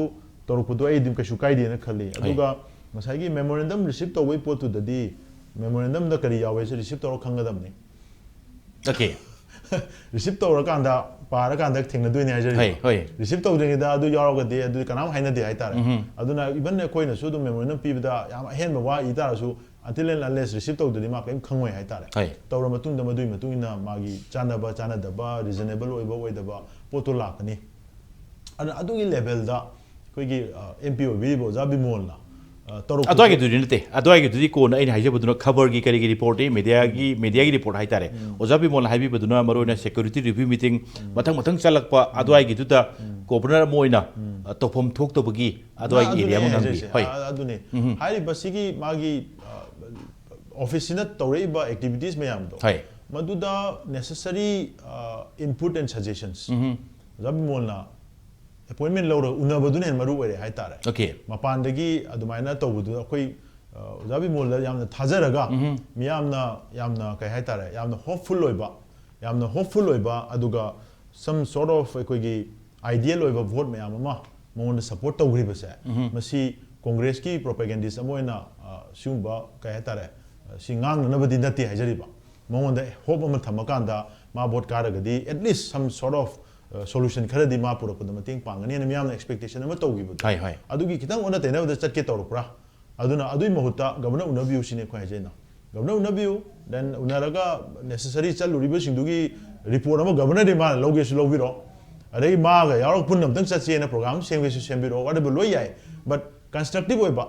ꯇꯧꯔꯛꯄꯗꯣ ꯑꯩ ꯑꯗꯨꯝ ꯀꯩꯁꯨ ꯀꯥꯏꯗꯦꯅ ꯈꯜꯂꯤ꯫ ꯍꯣꯏ꯫ ꯑꯗꯨꯒ ꯉꯁꯥꯏꯒꯤ memorandum receive ꯇꯧꯕꯒꯤ ꯄꯣꯠꯇꯨꯗꯗꯤ memorandumꯗ ꯀꯔꯤ ꯌꯥꯎꯋꯦꯁꯦ receive ꯇꯧꯔ ꯈꯪꯒꯗꯕꯅꯤ꯫ Okay. Receive ꯇꯧꯔꯀꯥꯟꯗ, ꯄꯥꯔꯀꯥꯟꯗ ꯊꯦꯡꯅꯗꯣꯏꯅꯦ ꯍꯥꯏꯖꯔꯤꯕ꯫ ꯍꯣꯏ, ꯍꯣꯏ꯫ Receive ꯇꯧꯗ꯭ꯔꯤꯉꯩꯗ ꯑꯗꯨ ꯌꯥꯎꯔꯒꯗꯤ ꯑꯗꯨ ꯀꯅꯥꯝ ꯍꯥꯏꯅꯗꯦ ꯍꯥꯏꯇꯥꯔꯦ꯫ ꯎꯝ꯫ ꯑꯗꯨꯅ even ꯑꯩꯈꯣꯏꯅꯁꯨ ꯑꯗꯨꯝ memorandum ꯄꯤꯕꯗ ꯌꯥꯝ ꯑꯍꯦꯟꯕ ꯋꯥ ꯏ ꯇꯥꯔꯁꯨ until and unless receive ꯇꯧꯗ꯭ꯔꯗꯤ ꯃꯥ ꯀꯔꯤꯝ ꯈꯪꯉꯣꯏ ꯍꯥꯏꯇꯥꯔꯦ꯫ ꯍꯣꯏ꯫ ꯇꯧꯔ ꯃꯇꯨꯡꯗ ꯃꯗꯨꯒꯤ ꯃꯇꯨꯡ ꯏꯟꯅ ꯃꯥꯒꯤ ꯆꯥꯟꯅꯕ ꯆꯥꯟꯅꯗꯕ, reasonable ꯑꯣꯏꯕ ꯑꯣꯏꯗꯕ ꯄꯣꯠꯇꯣ ꯂꯥꯛꯀꯅꯤ꯫ ꯑꯗꯨꯅ ꯑꯗꯨꯒꯤ levelꯗ ꯑꯩꯈꯣꯏꯒꯤ ꯑꯦꯝ ꯄꯤ ꯑꯣꯏꯕꯤꯔꯤꯕ ꯑꯣꯖꯥ ꯕꯤꯃꯣꯜꯅ ꯑ, ꯇꯧꯔꯛꯄꯁꯦ ꯑꯗꯨꯋꯥꯏꯒꯤꯗꯨꯗꯤ ꯅꯠꯇꯦ, ꯑꯗꯨꯋꯥꯏꯒꯤꯗꯨꯗꯤ ꯀꯣꯟꯅ ꯑꯩꯅ ꯍꯥꯏꯖꯕꯗꯨꯅ ꯈꯕꯔꯒꯤ ꯀꯔꯤꯒꯤ ꯔꯤꯄꯣꯔꯠꯇꯤ, ꯃꯦꯗꯤꯌꯥꯒꯤ ꯃꯦꯗꯤꯌꯥꯒꯤ ꯔꯤꯄꯣꯔꯠ ꯍꯥꯏꯇꯥꯔꯦ꯫ ꯑꯣꯖꯥ ꯕꯤꯃꯣꯜꯅ ꯍꯥꯏꯕꯤꯕꯗꯨꯅ ꯃꯔꯨꯑꯣꯏꯅ ꯁꯦꯀ꯭ꯌꯨꯔꯤꯇꯤ ꯔꯤꯚ꯭ꯌꯨ ꯃꯤꯇꯤꯡ ꯃꯊꯪ ꯃꯊꯪ ꯆꯠꯂꯛꯄ ꯑꯗꯨꯋꯥꯏꯒꯤꯗꯨꯗ ꯒꯣꯕꯔꯅꯔ ꯑꯃ ꯑꯣꯏꯅ ꯑ, ꯇꯧꯐꯝ ꯊꯣꯛꯇꯕꯒꯤ ꯑꯗꯨꯋꯥꯏꯒꯤ ꯑꯗꯨꯅꯦ ꯑꯦꯔꯤꯌꯥ ꯑꯃ ꯑꯩꯅ ꯉꯥꯡꯕꯤ꯫ ꯍꯥꯏꯖꯔꯤꯁꯦ꯫ ꯍꯣꯏ꯫ ꯑ, ꯑꯗꯨꯅꯦ ꯍꯥꯏꯔꯤꯕ ꯁꯤꯒꯤ ꯃꯥꯒꯤ ꯑꯣꯐꯤꯁꯁꯤꯅ ꯇꯧꯔꯛꯏꯕ ꯑꯦꯛꯇꯤꯚꯤꯇꯤꯁ ꯃꯌꯥꯝꯗꯣ ꯍꯣꯏ꯫ ꯃꯗꯨꯗ necessary input and suggestions ꯑꯣꯖꯥ ꯕꯤꯃꯣꯜꯅ ꯑꯦꯄꯣꯏꯟꯃꯦꯟ ꯂꯧꯔꯒ ꯎꯅꯕꯗꯨꯅ ꯍꯦꯟꯅ ꯃꯔꯨ ꯑꯣꯏꯔꯦ ꯍꯥꯏꯇꯥꯔꯦ꯫ ꯑꯣꯀꯦ꯫ ꯃꯄꯥꯟꯗꯒꯤ ꯑꯗꯨꯃꯥꯏꯅ ꯇꯧꯕꯗꯨ ꯑꯩꯈꯣꯏ ꯑ, ꯑꯣꯖꯥ ꯕꯤꯃꯣꯜꯗ ꯌꯥꯝꯅ ꯊꯥꯖꯔꯒ ꯃꯤꯌꯥꯝꯅ ꯌꯥꯝꯅ ꯀꯩ ꯍꯥꯏꯇꯥꯔꯦ, ꯌꯥꯝꯅ ꯍꯣꯞꯐꯨꯜ ꯑꯣꯏꯕ, ꯌꯥꯝꯅ ꯍꯣꯞꯐꯨꯜ ꯑꯣꯏꯕ, ꯑꯗꯨꯒ some sort of ꯑꯩꯈꯣꯏꯒꯤ ideal ꯑꯣꯏꯕ ꯚꯣꯠ ꯃꯌꯥꯝ ꯑꯃ ꯃꯉꯣꯟꯗ ꯁꯄꯣꯔꯠ ꯇꯧꯈ꯭ꯔꯤꯕꯁꯦ, ꯃꯁꯤ ꯀꯣꯡꯒ꯭ꯔꯦꯁꯀꯤ ꯄ꯭ꯔꯣꯄꯦꯒꯦꯟꯗꯤꯁ ꯑꯃ ꯑꯣꯏꯅ ꯑ, ꯁꯤꯒꯨꯝꯕ ꯀꯩ ꯍꯥꯏꯇꯥꯔꯦ, ꯑ, ꯁꯤ ꯉꯥꯡꯅꯅꯕꯗꯤ ꯅꯠꯇꯦ ꯍꯥꯏꯖꯔꯤꯕ꯫ ꯃꯉꯣꯟꯗ ꯍꯣꯞ ꯑꯃ ꯊꯝꯃꯀꯥꯟꯗ ꯃꯥ vote ꯀꯥꯔꯒꯗꯤ at least some sort of solution ꯈꯔꯗꯤ ꯃꯥ ꯄꯨꯔꯛꯄꯗ ꯃꯇꯦꯡ ꯄꯥꯡꯒꯅꯤꯅ ꯃꯤꯌꯥꯝꯅ ꯑꯦꯛꯁꯄꯦꯛꯇꯦꯁꯟ ꯑꯃ ꯇꯧꯈꯤꯕꯗꯣ, ꯍꯣꯏ, ꯍꯣꯏ꯫ ꯑꯗꯨꯒꯤ ꯈꯤꯇꯪ ꯑꯣꯟꯅ ꯇꯩꯅꯕꯗ ꯆꯠꯀꯦ ꯇꯧꯔꯛꯄ꯭ꯔꯥ? ꯑꯗꯨꯅ ꯑꯗꯨꯒꯤ ꯃꯍꯨꯠꯇ ꯒꯕꯔꯅꯔ ꯎꯅꯕꯤꯌꯨ ꯁꯤꯅꯤ ꯑꯩꯈꯣꯏ ꯍꯥꯏꯖꯩꯅ꯫ ꯒꯕꯔꯅꯔ ꯎꯅꯕꯤꯌꯨ, then ꯎꯅꯔꯒ ꯅꯦꯁꯦꯁꯔꯤ ꯆꯠꯂꯨꯔꯤꯕꯁꯤꯡꯗꯨꯒꯤ ꯔꯤꯄꯣꯔꯠ ꯑꯃ ꯒꯕꯔꯅꯔꯗꯤ ꯃꯥꯅ ꯂꯧꯒꯦꯁꯨ ꯂꯧꯕꯤꯔꯣ, ꯑꯗꯒꯤ ꯃꯥꯒ ꯌꯥꯎꯔꯒ ꯄꯨꯟꯅ ꯑꯃꯇꯪ ꯆꯠꯁꯦꯅ ꯄ꯭ꯔꯣꯒ꯭ꯔꯥꯝ ꯁꯦꯝꯒꯦꯁꯨ ꯁꯦꯝꯕꯤꯔꯣ, whatever ꯂꯣꯏ ꯌꯥꯏ꯫ But constructive ꯑꯣꯏꯕ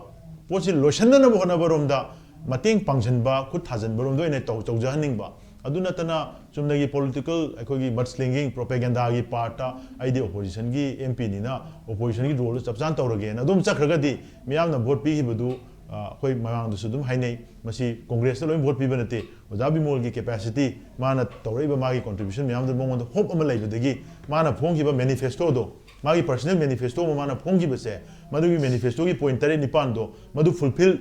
ꯄꯣꯠꯁꯤ ꯂꯣꯏꯁꯤꯟꯅꯅꯕ ꯍꯣꯠꯅꯕꯔꯣꯝꯗ ꯃꯇꯦꯡ ꯄꯥꯡꯁꯤꯟꯕ, ꯈꯨꯠ ꯊꯥꯖꯤꯟꯕꯔꯣꯝꯗ ꯑꯣꯏꯅ ꯇꯧ-, ꯇꯧꯖꯍꯟꯅꯤꯡꯕ꯫ ꯑꯗꯨ ꯅꯠꯇꯅ ꯆꯨꯝꯅꯒꯤ ꯄꯣꯂꯤꯇꯤꯀꯦꯜ ꯑꯩꯈꯣꯏꯒꯤ ꯃꯠꯁ꯭ꯂꯤꯡꯒꯤꯡ ꯄ꯭ꯔꯣꯄꯦꯒꯦꯟꯗꯥꯒꯤ ꯄꯥꯔꯠꯇ ꯑꯩꯗꯤ ꯑꯣꯄꯣꯖꯤꯁꯟꯒꯤ ꯑꯦꯝ ꯄꯤꯅꯤꯅ ꯑꯣꯄꯣꯖꯤꯁꯟꯒꯤ ꯔꯣꯜꯗꯣ ꯆꯞ ꯆꯥꯅ ꯇꯧꯔꯒꯦꯅ ꯑꯗꯨꯝ ꯆꯠꯈ꯭ꯔꯒꯗꯤ ꯃꯤꯌꯥꯝꯅ ꯚꯣꯠ ꯄꯤꯈꯤꯕꯗꯨ, ꯑ, ꯑꯩꯈꯣꯏ ꯃꯃꯥꯡꯗꯁꯨ ꯑꯗꯨꯝ ꯍꯥꯏꯅꯩ, ꯃꯁꯤ ꯀꯣꯡꯒ꯭ꯔꯦꯁꯇ ꯂꯣꯏ ꯚꯣꯠ ꯄꯤꯕ ꯅꯠꯇꯦ꯫ ꯑꯣꯖꯥ ꯕꯤꯃꯣꯜꯒꯤ ꯀꯦꯄꯥꯁꯤꯇꯤ, ꯃꯥꯅ ꯇꯧꯔꯛꯏꯕ ꯃꯥꯒꯤ ꯀꯣꯟꯇ꯭ꯔꯤꯕ꯭ꯌꯨꯁꯟ ꯃꯌꯥꯝꯗꯨ ꯃꯉꯣꯟꯗ ꯍꯣꯞ ꯑꯃ ꯂꯩꯕꯗꯒꯤ ꯃꯥꯅ ꯐꯣꯡꯈꯤꯕ ꯃꯦꯅꯤꯐꯦꯁꯇꯣꯗꯣ, ꯃꯥꯒꯤ ꯄꯔꯁꯅꯦꯜ ꯃꯦꯅꯤꯐꯦꯁꯇꯣ ꯑꯃ ꯃꯥꯅ ꯐꯣꯡꯈꯤꯕꯁꯦ, ꯃꯗꯨꯒꯤ ꯃꯦꯅꯤꯐꯦꯁꯇꯣꯒꯤ ꯄꯣꯏꯟꯠ ꯇꯔꯦꯠ ꯅꯤꯄꯥꯟꯗꯣ ꯃꯗꯨ fulfil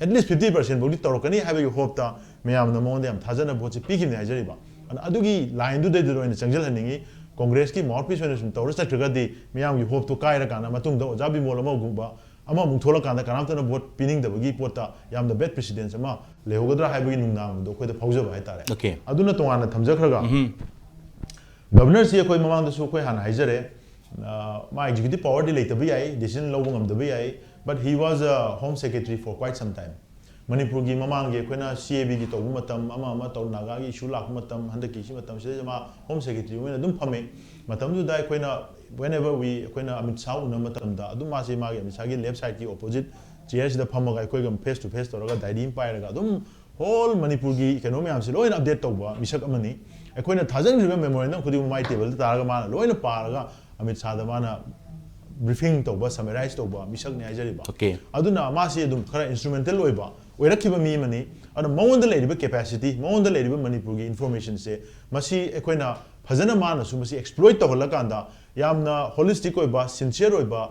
at least fifty percent ꯐꯥꯎꯗꯤ ꯇꯧꯔꯛꯀꯅꯤ ꯍꯥꯏꯕꯒꯤ ꯍꯣꯞꯇ ꯃꯌꯥꯝꯅ ꯃꯉꯣꯟꯗ ꯌꯥꯝ ꯊꯥꯖꯅ ꯚꯣꯠꯁꯦ ꯄꯤꯈꯤꯕꯅꯤ ꯍꯥꯏꯖꯔꯤꯕ꯫ ꯑꯗꯨꯅ ꯑꯗꯨꯒꯤ ꯂꯥꯏꯟꯗꯨꯗꯩꯗ ꯑꯣꯏꯅ ꯆꯪꯁꯤꯜꯍꯟꯅꯤꯡꯉꯤ꯫ ꯀꯣꯡꯒ꯭ꯔꯦꯁꯀꯤ ꯃꯥꯎꯠꯄꯤꯁ ꯑꯣꯏꯅ ꯁꯨꯝ ꯇꯧꯔ ꯆꯠꯈ꯭ꯔꯒꯗꯤ ꯃꯤꯌꯥꯝꯒꯤ ꯍꯣꯞꯇꯨ ꯀꯥꯏꯔꯀꯥꯟꯗ ꯃꯇꯨꯡꯗ ꯑꯣꯖꯥ ꯕꯤꯃꯣꯜ ꯑꯃꯒꯨꯝꯕ ꯑꯃꯃꯨꯛ ꯊꯣꯛꯂꯀꯥꯟꯗ ꯀꯅꯥꯝꯇꯅ ꯚꯣꯠ ꯄꯤꯅꯤꯡꯗꯕꯒꯤ ꯄꯣꯠꯇ ꯌꯥꯝꯅ ꯕꯦꯗ ꯄ꯭ꯔꯤꯁꯤꯗꯦꯟꯁ ꯑꯃ ꯂꯩꯍꯧꯒꯗ꯭ꯔꯥ ꯍꯥꯏꯕꯒꯤ ꯅꯨꯡꯅꯥꯡꯕꯗꯣ ꯑꯩꯈꯣꯏꯗ ꯐꯥꯎꯖꯕ ꯍꯥꯏꯇꯥꯔꯦ꯫ ꯑꯣꯀꯦ꯫ ꯑꯗꯨꯅ ꯇꯣꯉꯥꯟꯅ ꯊꯝꯖꯈ꯭ꯔꯒ ꯒꯕꯔꯅꯔꯁꯤ ꯑꯩꯈꯣꯏ ꯃꯃꯥꯡꯗꯁꯨ ꯑꯩꯈꯣꯏ ꯍꯥꯟꯅ ꯍꯥꯏꯖꯔꯦ, ꯑ, ꯃꯥ ꯑꯦꯛꯖꯤꯀ꯭ꯌꯨꯇꯤꯚ ꯄꯋꯥꯔꯗꯤ ꯂꯩꯇꯕ ꯌꯥꯏ, ꯗꯤꯁꯤꯖꯟ ꯂꯧꯕ ꯉꯝꯗꯕ ꯌꯥꯏ, but he was a home secretary for quite some time. ꯃꯅꯤꯄꯨꯔꯒꯤ ꯃꯃꯥꯡꯒꯤ ꯑꯩꯈꯣꯏꯅ ꯁꯤ ꯑꯦ ꯕꯤꯒꯤ ꯇꯧꯕ ꯃꯇꯝ, ꯑꯃ ꯑꯃ ꯇꯧ, ꯅꯥꯒꯥꯒꯤ ꯏꯁꯨ ꯂꯥꯛꯄ ꯃꯇꯝ, ꯍꯟꯗꯛꯀꯤ ꯁꯤ ꯃꯇꯝꯁꯤꯗꯩꯗ ꯃꯥ ꯍꯣꯝ ꯁꯦꯀ꯭ꯔꯦꯇꯔꯤ ꯑꯣꯏꯅ ꯑꯗꯨꯝ ꯐꯝꯃꯤ꯫ ꯃꯇꯝꯗꯨꯗ ꯑꯩꯈꯣꯏꯅ Whenever we, ꯑꯩꯈꯣꯏꯅ ꯑꯃꯤꯠ ꯁꯥꯍ ꯎꯅꯕ ꯃꯇꯝꯗ ꯑꯗꯨꯝ ꯃꯥꯁꯦ ꯃꯥꯒꯤ ꯑꯃꯤꯠ ꯁꯥꯍꯒꯤ left sideꯀꯤ opposite chairꯁꯤꯗ ꯐꯝꯃꯒ ꯑꯩꯈꯣꯏꯒ face to face ꯇꯧꯔꯒ diary ꯑꯃ ꯄꯥꯏꯔꯒ ꯑꯗꯨꯝ whole ꯃꯅꯤꯄꯨꯔꯒꯤ ꯀꯩꯅꯣ ꯃꯌꯥꯝꯁꯦ ꯂꯣꯏꯅ update ꯇꯧꯕ ꯃꯤꯁꯛ ꯑꯃꯅꯤ꯫ ꯑꯩꯈꯣꯏꯅ ꯊꯥꯖꯤꯟꯈ꯭ꯔꯤꯕ memorandum ꯈꯨꯗꯤꯡꯃꯛ ꯃꯥꯏ ꯇꯦꯕꯜꯗ ꯇꯥꯔꯒ ꯃꯥꯅ ꯂꯣꯏꯅ ꯄꯥꯔꯒ ꯑꯃꯤꯠ ꯁꯥꯍꯗ ꯃꯥꯅ briefing ꯇꯧꯕ, summarize ꯇꯧꯕ ꯃꯤꯁꯛꯅꯤ ꯍꯥꯏꯖꯔꯤꯕ꯫ Okay. ꯑꯗꯨꯅ ꯃꯥꯁꯤ ꯑꯗꯨꯝ ꯈꯔ instrumental ꯑꯣꯏꯕ, ꯑꯣꯏꯔꯛꯈꯤꯕ ꯃꯤ ꯑꯃꯅꯤ꯫ ꯑꯗꯨꯅ ꯃꯉꯣꯟꯗ ꯂꯩꯔꯤꯕ capacity, ꯃꯉꯣꯟꯗ ꯂꯩꯔꯤꯕ ꯃꯅꯤꯄꯨꯔꯒꯤ informationꯁꯦ, ꯃꯁꯤ ꯑꯩꯈꯣꯏꯅ ꯐꯖꯅ, ꯃꯥꯅꯁꯨ ꯃꯁꯤ exploit ꯇꯧꯍꯜꯂꯀꯥꯟꯗ ꯌꯥꯝꯅ holistic ꯑꯣꯏꯕ, sincere ꯑꯣꯏꯕ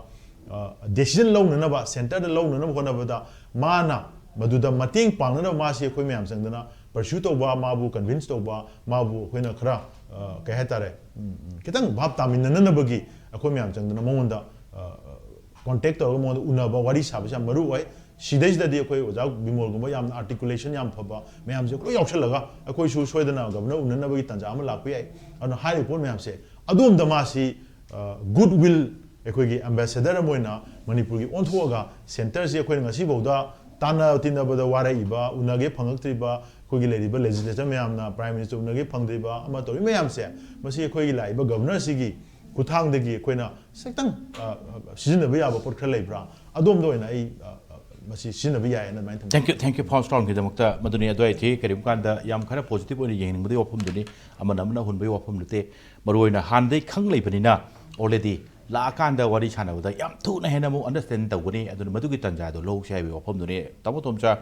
decision ꯂꯧꯅꯅꯕ, centreꯗ ꯂꯧꯅꯅꯕ ꯍꯣꯠꯅꯕꯗ ꯃꯥꯅ ꯃꯗꯨꯗ ꯃꯇꯦꯡ ꯄꯥꯡꯅꯅꯕ ꯃꯥꯁꯤ ꯑꯩꯈꯣꯏ ꯃꯌꯥꯝ ꯆꯪꯗꯅ pursue ꯇꯧꯕ, ꯃꯥꯕꯨ convince ꯇꯧꯕ, ꯃꯥꯕꯨ ꯑꯩꯈꯣꯏꯅ ꯈꯔ, ꯑ, ꯀꯩ ꯍꯥꯏꯇꯥꯔꯦ, ꯎꯝ, ꯎꯝ, ꯈꯤꯇꯪ ꯚꯥꯞ ꯇꯥꯃꯤꯟꯅꯅꯕꯒꯤ ꯑꯩꯈꯣꯏ ꯃꯌꯥꯝ ꯆꯪꯗꯅ ꯃꯉꯣꯟꯗ, ꯑ, contact ꯇꯧꯔꯒ ꯃꯉꯣꯟꯗ ꯎꯅꯕ, ꯋꯥꯔꯤ ꯁꯥꯕꯁꯤ ꯌꯥꯝ ꯃꯔꯨ ꯑꯣꯏ꯫ ꯁꯤꯗꯩꯁꯤꯗꯗꯤ ꯑꯩꯈꯣꯏ ꯑꯣꯖꯥ ꯕꯤꯃꯣꯜꯒꯨꯝꯕ ꯌꯥꯝꯅ articulation ꯌꯥꯝ ꯐꯕ ꯃꯌꯥꯝꯁꯦ ꯂꯣꯏ ꯌꯥꯎꯁꯜꯂꯒ ꯑꯩꯈꯣꯏꯁꯨ ꯁꯣꯏꯗꯅ governor ꯎꯅꯅꯕꯒꯤ ꯇꯥꯟꯖꯥ ꯑꯃ ꯂꯥꯛꯄ ꯌꯥꯏ꯫ ꯑꯗꯨꯅ ꯍꯥꯏꯔꯤꯕ ꯄꯣꯠ ꯃꯌꯥꯝꯁꯦ ꯑꯗꯣꯝꯗ ꯃꯥꯁꯤ, ꯑ, good will, ꯑꯩꯈꯣꯏꯒꯤ ambassador ꯑꯃ ꯑꯣꯏꯅ ꯃꯅꯤꯄꯨꯔꯒꯤ ꯑꯣꯟꯊꯣꯛꯑꯒ centreꯁꯤ ꯑꯩꯈꯣꯏꯅ ꯉꯁꯤꯐꯥꯎꯗ ꯇꯥꯟꯅ ꯇꯤꯟꯅꯕꯗ ꯋꯥꯔꯛꯏꯕ, ꯎꯅꯒꯦ ꯐꯪꯉꯛꯇ꯭ꯔꯤꯕ ꯑꯩꯈꯣꯏꯒꯤ ꯂꯩꯔꯤꯕ legislature ꯃꯌꯥꯝꯅ, prime minister ꯎꯅꯒꯦ ꯐꯪꯗ꯭ꯔꯤꯕ, ꯑꯃ ꯇꯧꯔꯤ ꯃꯌꯥꯝꯁꯦ, ꯃꯁꯤ ꯑꯩꯈꯣꯏꯒꯤ ꯂꯥꯛꯏꯕ governorꯁꯤꯒꯤ ꯈꯨꯠꯊꯥꯡꯗꯒꯤ ꯑꯩꯈꯣꯏꯅ ꯈꯤꯇꯪ, ꯑ, ꯑ, ꯁꯤꯖꯤꯟꯅꯕ ꯌꯥꯕ ꯄꯣꯠ ꯈꯔ ꯂꯩꯕ꯭ꯔꯥ? ꯑꯗꯣꯝꯗ ꯑꯣꯏꯅ ꯑꯩ, ꯑ, ꯑ, ꯃꯁꯤ ꯁꯤꯖꯤꯟꯅꯕ ꯌꯥꯏꯌꯦꯅ ꯑꯗꯨꯃꯥꯏꯅ ꯊꯝꯖꯒꯦ꯫ Thank you, thank you, ꯐꯥꯎꯁ ꯇꯥꯎꯟꯒꯤꯗꯃꯛꯇ꯫ ꯃꯗꯨꯅꯤ ꯑꯗꯨ ꯑꯩ ꯊꯤ ꯀꯔꯤꯒꯨꯝꯕ ꯀꯥꯟꯗ ꯌꯥꯝ ꯈꯔ positive ꯑꯣꯏꯅ ꯌꯦꯡꯅꯤꯡꯕꯗꯤ ꯋꯥꯐꯝꯗꯨꯅꯤ꯫ ꯑꯃꯅ ꯑꯃꯅ ꯑꯍꯨꯟꯕꯒꯤ ꯋꯥꯐꯝ ꯅꯠꯇꯦ꯫ ꯃꯔꯨꯑꯣꯏꯅ ꯍꯥꯟꯅꯗꯩ ꯈꯪ ꯂꯩꯕꯅꯤꯅ already ꯂꯥꯛꯑꯀꯥꯟꯗ ꯋꯥꯔꯤ ꯁꯥꯟꯅꯕꯗ ꯌꯥꯝ ꯊꯨꯅ ꯍꯦꯟꯅ ꯑꯃꯨꯛ understand ꯇꯧꯒꯅꯤ꯫ ꯑꯗꯨꯅ ꯃꯗꯨꯒꯤ ꯇꯥꯟꯖꯥꯗꯣ ꯂꯧꯁꯤ ꯍꯥꯏꯕꯒꯤ ꯋꯥꯐꯝꯗꯨꯅꯤ꯫ ꯇꯥꯃꯣ ꯇꯣꯝꯆꯥ,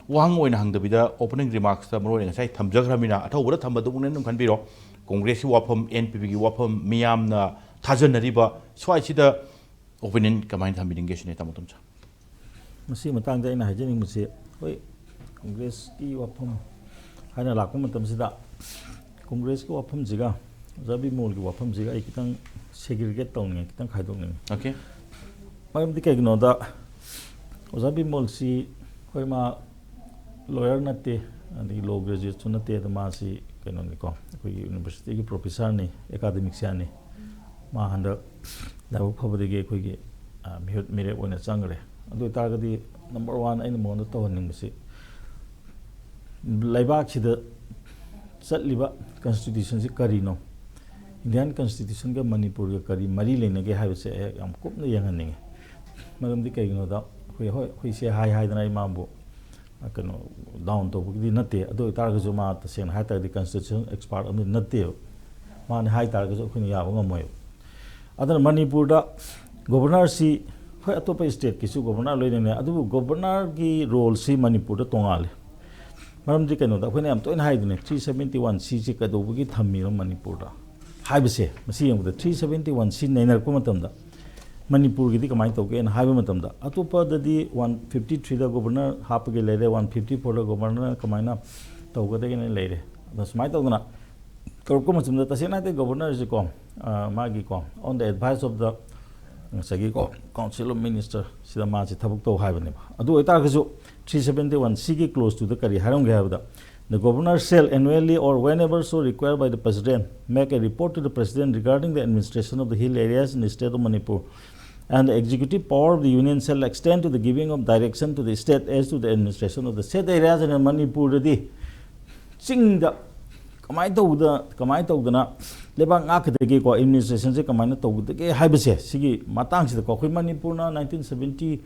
ꯋꯥꯍꯪ ꯑꯣꯏꯅ ꯍꯪꯗꯕꯤꯗ opening remarksꯇ ꯃꯔꯨꯑꯣꯏꯅ ꯉꯁꯥꯏ ꯊꯝꯖꯈ꯭ꯔꯃꯤꯅ ꯑꯊꯧꯕꯗ ꯊꯝꯕꯗꯨꯃꯛꯅ ꯑꯗꯨꯝ ꯈꯟꯕꯤꯔꯣ꯫ ꯀꯣꯡꯒ꯭ꯔꯦꯁꯀꯤ ꯋꯥꯐꯝ, NPPꯒꯤ ꯋꯥꯐꯝ, ꯃꯤꯌꯥꯝꯅ ꯊꯥꯖꯅꯔꯤꯕ ꯁ꯭ꯋꯥꯏꯁꯤꯗ opinion ꯀꯃꯥꯏꯅ ꯊꯝꯕꯤꯅꯤꯡꯒꯦ ꯁꯤꯅꯤ, ꯇꯥꯃꯣ ꯇꯣꯝꯆꯥ꯫ ꯃꯁꯤꯒꯤ ꯃꯇꯥꯡꯗ ꯑꯩꯅ ꯍꯥꯏꯖꯅꯤꯡꯕꯁꯤ, ꯍꯣꯏ, ꯀꯣꯡꯒ꯭ꯔꯦꯁꯀꯤ ꯋꯥꯐꯝ ꯍꯥꯏꯅ ꯂꯥꯛꯄ ꯃꯇꯝꯁꯤꯗ ꯀꯣꯡꯒ꯭ꯔꯦꯁꯀꯤ ꯋꯥꯐꯝꯁꯤꯒ ꯑꯣꯖꯥ ꯕꯤꯃꯣꯜꯒꯤ ꯋꯥꯐꯝꯁꯤꯒ ꯑꯩ ꯈꯤꯇꯪ segregate ꯇꯧꯅꯤꯡꯉꯦ, ꯈꯤꯇꯪ ꯈꯥꯏꯗꯣꯛꯅꯤꯡꯉꯦ꯫ Okay. ꯃꯔꯝꯗꯤ ꯀꯩꯒꯤꯅꯣꯗ ꯑꯣꯖꯥ ꯕꯤꯃꯣꯜꯁꯤ, ꯍꯣꯏ, ꯃꯥ lawyer ꯅꯠꯇꯦ, ꯑꯗꯒꯤ law graduateꯁꯨ ꯅꯠꯇꯦ, ꯑꯗꯣ ꯃꯥꯁꯤ ꯀꯩꯅꯣꯅꯤꯀꯣ, ꯑꯩꯈꯣꯏꯒꯤ universityꯒꯤ professorꯅꯤ, academicianꯅꯤ꯫ ꯃꯥ ꯍꯟꯗꯛ ꯂꯥꯏꯕꯛ ꯐꯕꯗꯒꯤ ꯑꯩꯈꯣꯏꯒꯤ, ꯑ, ꯃꯤꯍꯨꯠ ꯃꯤꯔꯦꯞ ꯑꯣꯏꯅ ꯆꯪꯈ꯭ꯔꯦ꯫ ꯑꯗꯨ ꯑꯣꯏꯇꯥꯔꯒꯗꯤ number one ꯑꯩꯅ ꯃꯉꯣꯟꯗ ꯇꯧꯍꯟꯅꯤꯡꯕꯁꯤ ꯂꯩꯕꯥꯛꯁꯤꯗ ꯆꯠꯂꯤꯕ constitutionꯁꯤ ꯀꯔꯤꯅꯣ? ꯏꯟꯗꯤꯌꯥꯟ ꯀꯟꯁꯇꯤꯇ꯭ꯌꯨꯁꯟꯒ ꯃꯅꯤꯄꯨꯔꯒ ꯀꯔꯤ ꯃꯔꯤ ꯂꯩꯅꯒꯦ ꯍꯥꯏꯕꯁꯦ ꯑꯩ ꯌꯥꯝ ꯀꯨꯞꯅ ꯌꯦꯡꯍꯟꯅꯤꯡꯉꯤ꯫ ꯃꯔꯝꯗꯤ ꯀꯩꯒꯤꯅꯣꯗ ꯑꯩꯈꯣꯏ, ꯍꯣꯏ, ꯑꯩꯈꯣꯏꯁꯦ ꯍꯥꯏ ꯍꯥꯏꯗꯅ ꯑꯩ ꯃꯥꯕꯨ, ꯑ, ꯀꯩꯅꯣ, ꯗꯥꯎꯟ ꯇꯧꯕꯒꯤꯗꯤ ꯅꯠꯇꯦ꯫ ꯑꯗꯨ ꯑꯣꯏꯇꯥꯔꯒꯁꯨ ꯃꯥ ꯇꯁꯦꯡꯅ ꯍꯥꯏ ꯇꯥꯔꯗꯤ ꯀꯟꯁꯇꯤꯇ꯭ꯌꯨꯁꯟ ꯑꯦꯛꯁꯄꯥꯔꯠ ꯑꯃꯗꯤ ꯅꯠꯇꯦꯕ꯫ ꯃꯥꯅ ꯍꯥꯏ ꯇꯥꯔꯒꯁꯨ ꯑꯩꯈꯣꯏꯅ ꯌꯥꯕ ꯉꯝꯃꯣꯏꯕ꯫ ꯑꯗꯨꯅ ꯃꯅꯤꯄꯨꯔꯗ ꯒꯣꯕꯔꯅꯔꯁꯤ, ꯍꯣꯏ, ꯑꯇꯣꯞꯄ ꯁ꯭ꯇꯦꯠꯀꯤꯁꯨ ꯒꯣꯕꯔꯅꯔ ꯂꯣꯏ ꯂꯩꯅꯩ, ꯑꯗꯨꯕꯨ ꯒꯣꯕꯔꯅꯔꯒꯤ ꯔꯣꯜꯁꯤ ꯃꯅꯤꯄꯨꯔꯗ ꯇꯣꯉꯥꯜꯂꯤ꯫ ꯃꯔꯝꯗꯤ ꯀꯩꯅꯣꯗ ꯑꯩꯈꯣꯏꯅ ꯌꯥꯝ ꯇꯣꯏꯅ ꯍꯥꯏꯗꯨꯅꯦ, ꯊ꯭ꯔꯤ ꯁꯕꯦꯟꯇꯤ ꯋꯥꯟ ꯁꯤꯁꯤ ꯀꯩꯗꯧꯕꯒꯤ ꯊꯝꯃꯤꯅꯣ ꯃꯅꯤꯄꯨꯔꯗ ꯍꯥꯏꯕꯁꯦ꯫ ꯃꯁꯤ ꯌꯦꯡꯕꯗ ꯊ꯭ꯔꯤ ꯁꯕꯦꯟꯇꯤ ꯋꯥꯟ ꯁꯤ ꯅꯩꯅꯔꯛꯄ ꯃꯇꯝꯗ ꯃꯅꯤꯄꯨꯔꯒꯤꯗꯤ ꯀꯃꯥꯏꯅ ꯇꯧꯒꯦꯅ ꯍꯥꯏꯕ ꯃꯇꯝꯗ, ꯑꯇꯣꯞꯄꯗꯗꯤ ꯋꯥꯟ ꯐꯤꯐꯇꯤ ꯊ꯭ꯔꯤꯗ ꯒꯣꯕꯔꯅꯔ ꯍꯥꯞꯄꯒꯤ ꯂꯩꯔꯦ, ꯋꯥꯟ ꯐꯤꯐꯇꯤ ꯐꯣꯔꯗ ꯒꯣꯕꯔꯅꯔ ꯀꯃꯥꯏꯅ ꯇꯧꯒꯗꯒꯦꯅ ꯂꯩꯔꯦ꯫ ꯑꯗꯣ ꯁꯨꯃꯥꯏꯅ ꯇꯧꯗꯅ ꯇꯧꯔꯛꯄ ꯃꯇꯝꯗ ꯇꯁꯦꯡꯅ ꯍꯥꯏꯔꯗꯤ ꯒꯣꯕꯔꯅꯔꯁꯤꯀꯣ, ꯑ, ꯃꯥꯒꯤꯀꯣ, on the advice of the ꯉꯁꯥꯏꯒꯤꯀꯣ Council of Minister ꯁꯤꯗ ꯃꯥꯁꯤ ꯊꯕꯛ ꯇꯧ ꯍꯥꯏꯕꯅꯦꯕ꯫ ꯑꯗꯨ ꯑꯣꯏꯇꯥꯔꯒꯁꯨ ꯊ꯭ꯔꯤ ꯁꯕꯦꯟꯇꯤ ꯋꯥꯟ ꯁꯤꯒꯤ ꯀ꯭ꯂꯣꯖ ꯇꯨꯗ ꯀꯔꯤ ꯍꯥꯏꯔꯝꯒꯦ ꯍꯥꯏꯕꯗ, "The governor shall annually or whenever so required by the president make a report to the president regarding the administration of the hill areas in the state of Manipur, and the executive power of the union shall extend to the giving of direction to the state as to the administration of the said areas." ꯍꯥꯏꯅ ꯃꯅꯤꯄꯨꯔꯗꯗꯤ ꯆꯤꯡꯗ ꯀꯃꯥꯏꯅ ꯇꯧꯕꯗ, ꯀꯃꯥꯏꯅ ꯇꯧꯗꯅ ꯂꯩꯕꯥꯛ ꯉꯥꯛꯀꯗꯒꯦꯀꯣ, ꯑꯦꯗꯃꯤꯅꯤꯁꯇ꯭ꯔꯦꯁꯟꯁꯦ ꯀꯃꯥꯏꯅ ꯇꯧꯒꯗꯒꯦ ꯍꯥꯏꯕꯁꯦ, ꯁꯤꯒꯤ ꯃꯇꯥꯡꯁꯤꯗꯀꯣ, ꯑꯩꯈꯣꯏ ꯃꯅꯤꯄꯨꯔꯅ ꯅꯥꯏꯟꯇꯤꯟ ꯁꯕꯦꯟꯇꯤ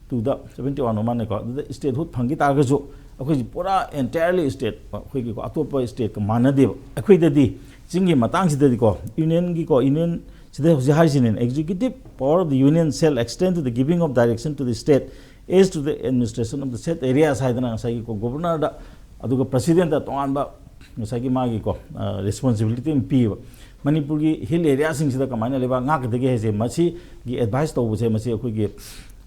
ꯇꯨꯗ, ꯁꯕꯦꯟꯇꯤ ꯋꯥꯟ ꯃꯥꯅꯦꯀꯣ, ꯑꯗꯨꯗ ꯁ꯭ꯇꯦꯠꯍꯨꯗ ꯐꯪꯈꯤ ꯇꯥꯔꯒꯁꯨ ꯑꯩꯈꯣꯏꯁꯤ ꯄꯨꯔꯥ ꯑꯦꯟꯇꯥꯌꯔꯂꯤ ꯁ꯭ꯇꯦꯠ, ꯑꯩꯈꯣꯏꯒꯤꯀꯣ, ꯑꯇꯣꯞꯄ ꯁ꯭ꯇꯦꯠꯀ ꯃꯥꯟꯅꯗꯦꯕ꯫ ꯑꯩꯈꯣꯏꯗꯗꯤ ꯆꯤꯡꯒꯤ ꯃꯇꯥꯡꯁꯤꯗꯗꯤꯀꯣ, ꯌꯨꯅꯤꯌꯟꯒꯤꯀꯣ, ꯌꯨꯅꯤꯌꯟ ꯁꯤꯗ ꯍꯧꯖꯤꯛ ꯍꯥꯏꯁꯤꯅꯦ, "Executive power of the union shall extend to the giving of direction to the state as to the administration of the said areas" ꯍꯥꯏꯗꯅ ꯉꯁꯥꯏꯒꯤꯀꯣ, ꯒꯣꯕꯔꯅꯔꯗ ꯑꯗꯨꯒ ꯄ꯭ꯔꯁꯤꯗꯦꯟꯠꯇ ꯇꯣꯉꯥꯟꯕ ꯉꯁꯥꯏꯒꯤ ꯃꯥꯒꯤꯀꯣ, ꯑ, ꯔꯦꯁꯄꯣꯟꯁꯤꯕꯤꯂꯤꯇꯤ ꯑꯃ ꯄꯤꯌꯦꯕ꯫ ꯃꯅꯤꯄꯨꯔꯒꯤ ꯍꯤꯜ ꯑꯦꯔꯤꯌꯥꯁꯤꯡꯁꯤꯗ ꯀꯃꯥꯏꯅ ꯂꯩꯕꯥꯛ ꯉꯥꯛꯀꯗꯒꯦ ꯍꯥꯏꯁꯦ, ꯃꯁꯤꯒꯤ ꯑꯦꯗꯚꯥꯏꯁ ꯇꯧꯕꯁꯦ, ꯃꯁꯤ ꯑꯩꯈꯣꯏꯒꯤ,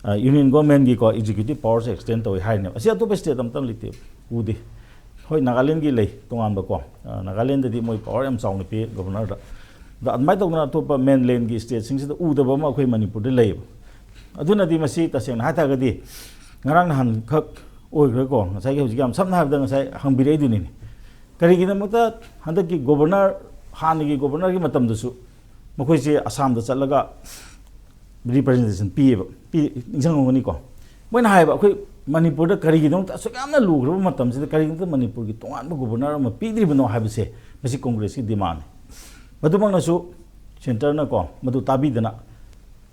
ꯑ, ꯌꯨꯅꯤꯌꯟ ꯒꯣꯔꯃꯦꯟꯒꯤꯀꯣ, ꯑꯦꯛꯖꯤꯀ꯭ꯌꯨꯇꯤꯚ ꯄꯋꯥꯔꯁꯦ ꯑꯦꯛꯁꯇꯦꯟ ꯇꯧꯋꯤ ꯍꯥꯏꯔꯤꯅꯦꯕ꯫ ꯑꯁꯤ ꯑꯇꯣꯞꯄ ꯁ꯭ꯇꯦꯠ ꯑꯝꯇ ꯂꯩꯇꯦ, ꯎꯗꯦ꯫ ꯍꯣꯏ, ꯅꯥꯒꯥꯂꯦꯟꯒꯤ ꯂꯩ ꯇꯣꯉꯥꯟꯕꯀꯣ, ꯑ, ꯅꯥꯒꯥꯂꯦꯟꯗꯗꯤ ꯃꯣꯏ ꯄꯋꯥꯔ ꯌꯥꯝ ꯆꯥꯎꯅ ꯄꯤ ꯒꯣꯕꯔꯅꯔꯗ꯫ ꯑꯗ ꯑꯗꯨꯃꯥꯏꯅ ꯇꯧꯗꯅ ꯑꯇꯣꯞꯄ ꯃꯦꯟꯂꯦꯟꯒꯤ ꯁ꯭ꯇꯦꯠꯁꯤꯡꯁꯤꯗ ꯎꯗꯕ ꯑꯃ ꯑꯩꯈꯣꯏ ꯃꯅꯤꯄꯨꯔꯗ ꯂꯩꯌꯦꯕ꯫ ꯑꯗꯨꯅꯗꯤ ꯃꯁꯤ ꯇꯁꯦꯡꯅ ꯍꯥꯏ ꯇꯥꯔꯒꯗꯤ ꯉꯔꯥꯡ ꯅꯍꯥꯟꯈꯛ ꯑꯣꯏꯈ꯭ꯔꯦꯀꯣ, ꯉꯁꯥꯏꯒꯤ ꯍꯧꯖꯤꯛ ꯌꯥꯝ ꯁꯝꯅ ꯍꯥꯏꯔꯕꯗ ꯉꯁꯥꯏ ꯍꯪꯕꯤꯔꯛꯏꯗꯨꯅꯤꯅꯦ꯫ ꯀꯔꯤꯒꯤꯗꯃꯛꯇ ꯍꯟꯗꯛꯀꯤ ꯒꯣꯕꯔꯅꯔ, ꯍꯥꯟꯅꯒꯤ ꯒꯣꯕꯔꯅꯔꯒꯤ ꯃꯇꯝꯗꯁꯨ ꯃꯈꯣꯏꯁꯦ ꯑꯁꯥꯝꯗ ꯆꯠꯂꯒ ꯔꯤꯄ꯭ꯔꯖꯦꯟꯇꯦꯁꯟ ꯄꯤꯌꯦꯕ, ꯄꯤ-, ꯅꯤꯡꯁꯤꯡꯉꯝꯒꯅꯤꯀꯣ? ꯃꯣꯏꯅ ꯍꯥꯏꯕ, "ꯑꯩꯈꯣꯏ ꯃꯅꯤꯄꯨꯔꯗ ꯀꯔꯤꯒꯤꯗꯃꯛꯇ ꯑꯁꯨꯛ ꯌꯥꯝꯅ ꯂꯨꯈ꯭ꯔꯕ ꯃꯇꯝꯁꯤꯗ ꯀꯔꯤꯒꯤꯗꯃꯛꯇ ꯃꯅꯤꯄꯨꯔꯒꯤ ꯇꯣꯉꯥꯟꯕ ꯒꯣꯕꯔꯅꯔ ꯑꯃ ꯄꯤꯗ꯭ꯔꯤꯕꯅꯣ?" ꯍꯥꯏꯕꯁꯦ, ꯃꯁꯤ ꯀꯣꯡꯒ꯭ꯔꯦꯁꯀꯤ ꯗꯤꯃꯥꯟꯅꯤ꯫ ꯃꯗꯨꯃꯛꯅꯁꯨ ꯁꯦꯟꯇꯔꯅꯀꯣ ꯃꯗꯨ ꯇꯥꯕꯤꯗꯅ,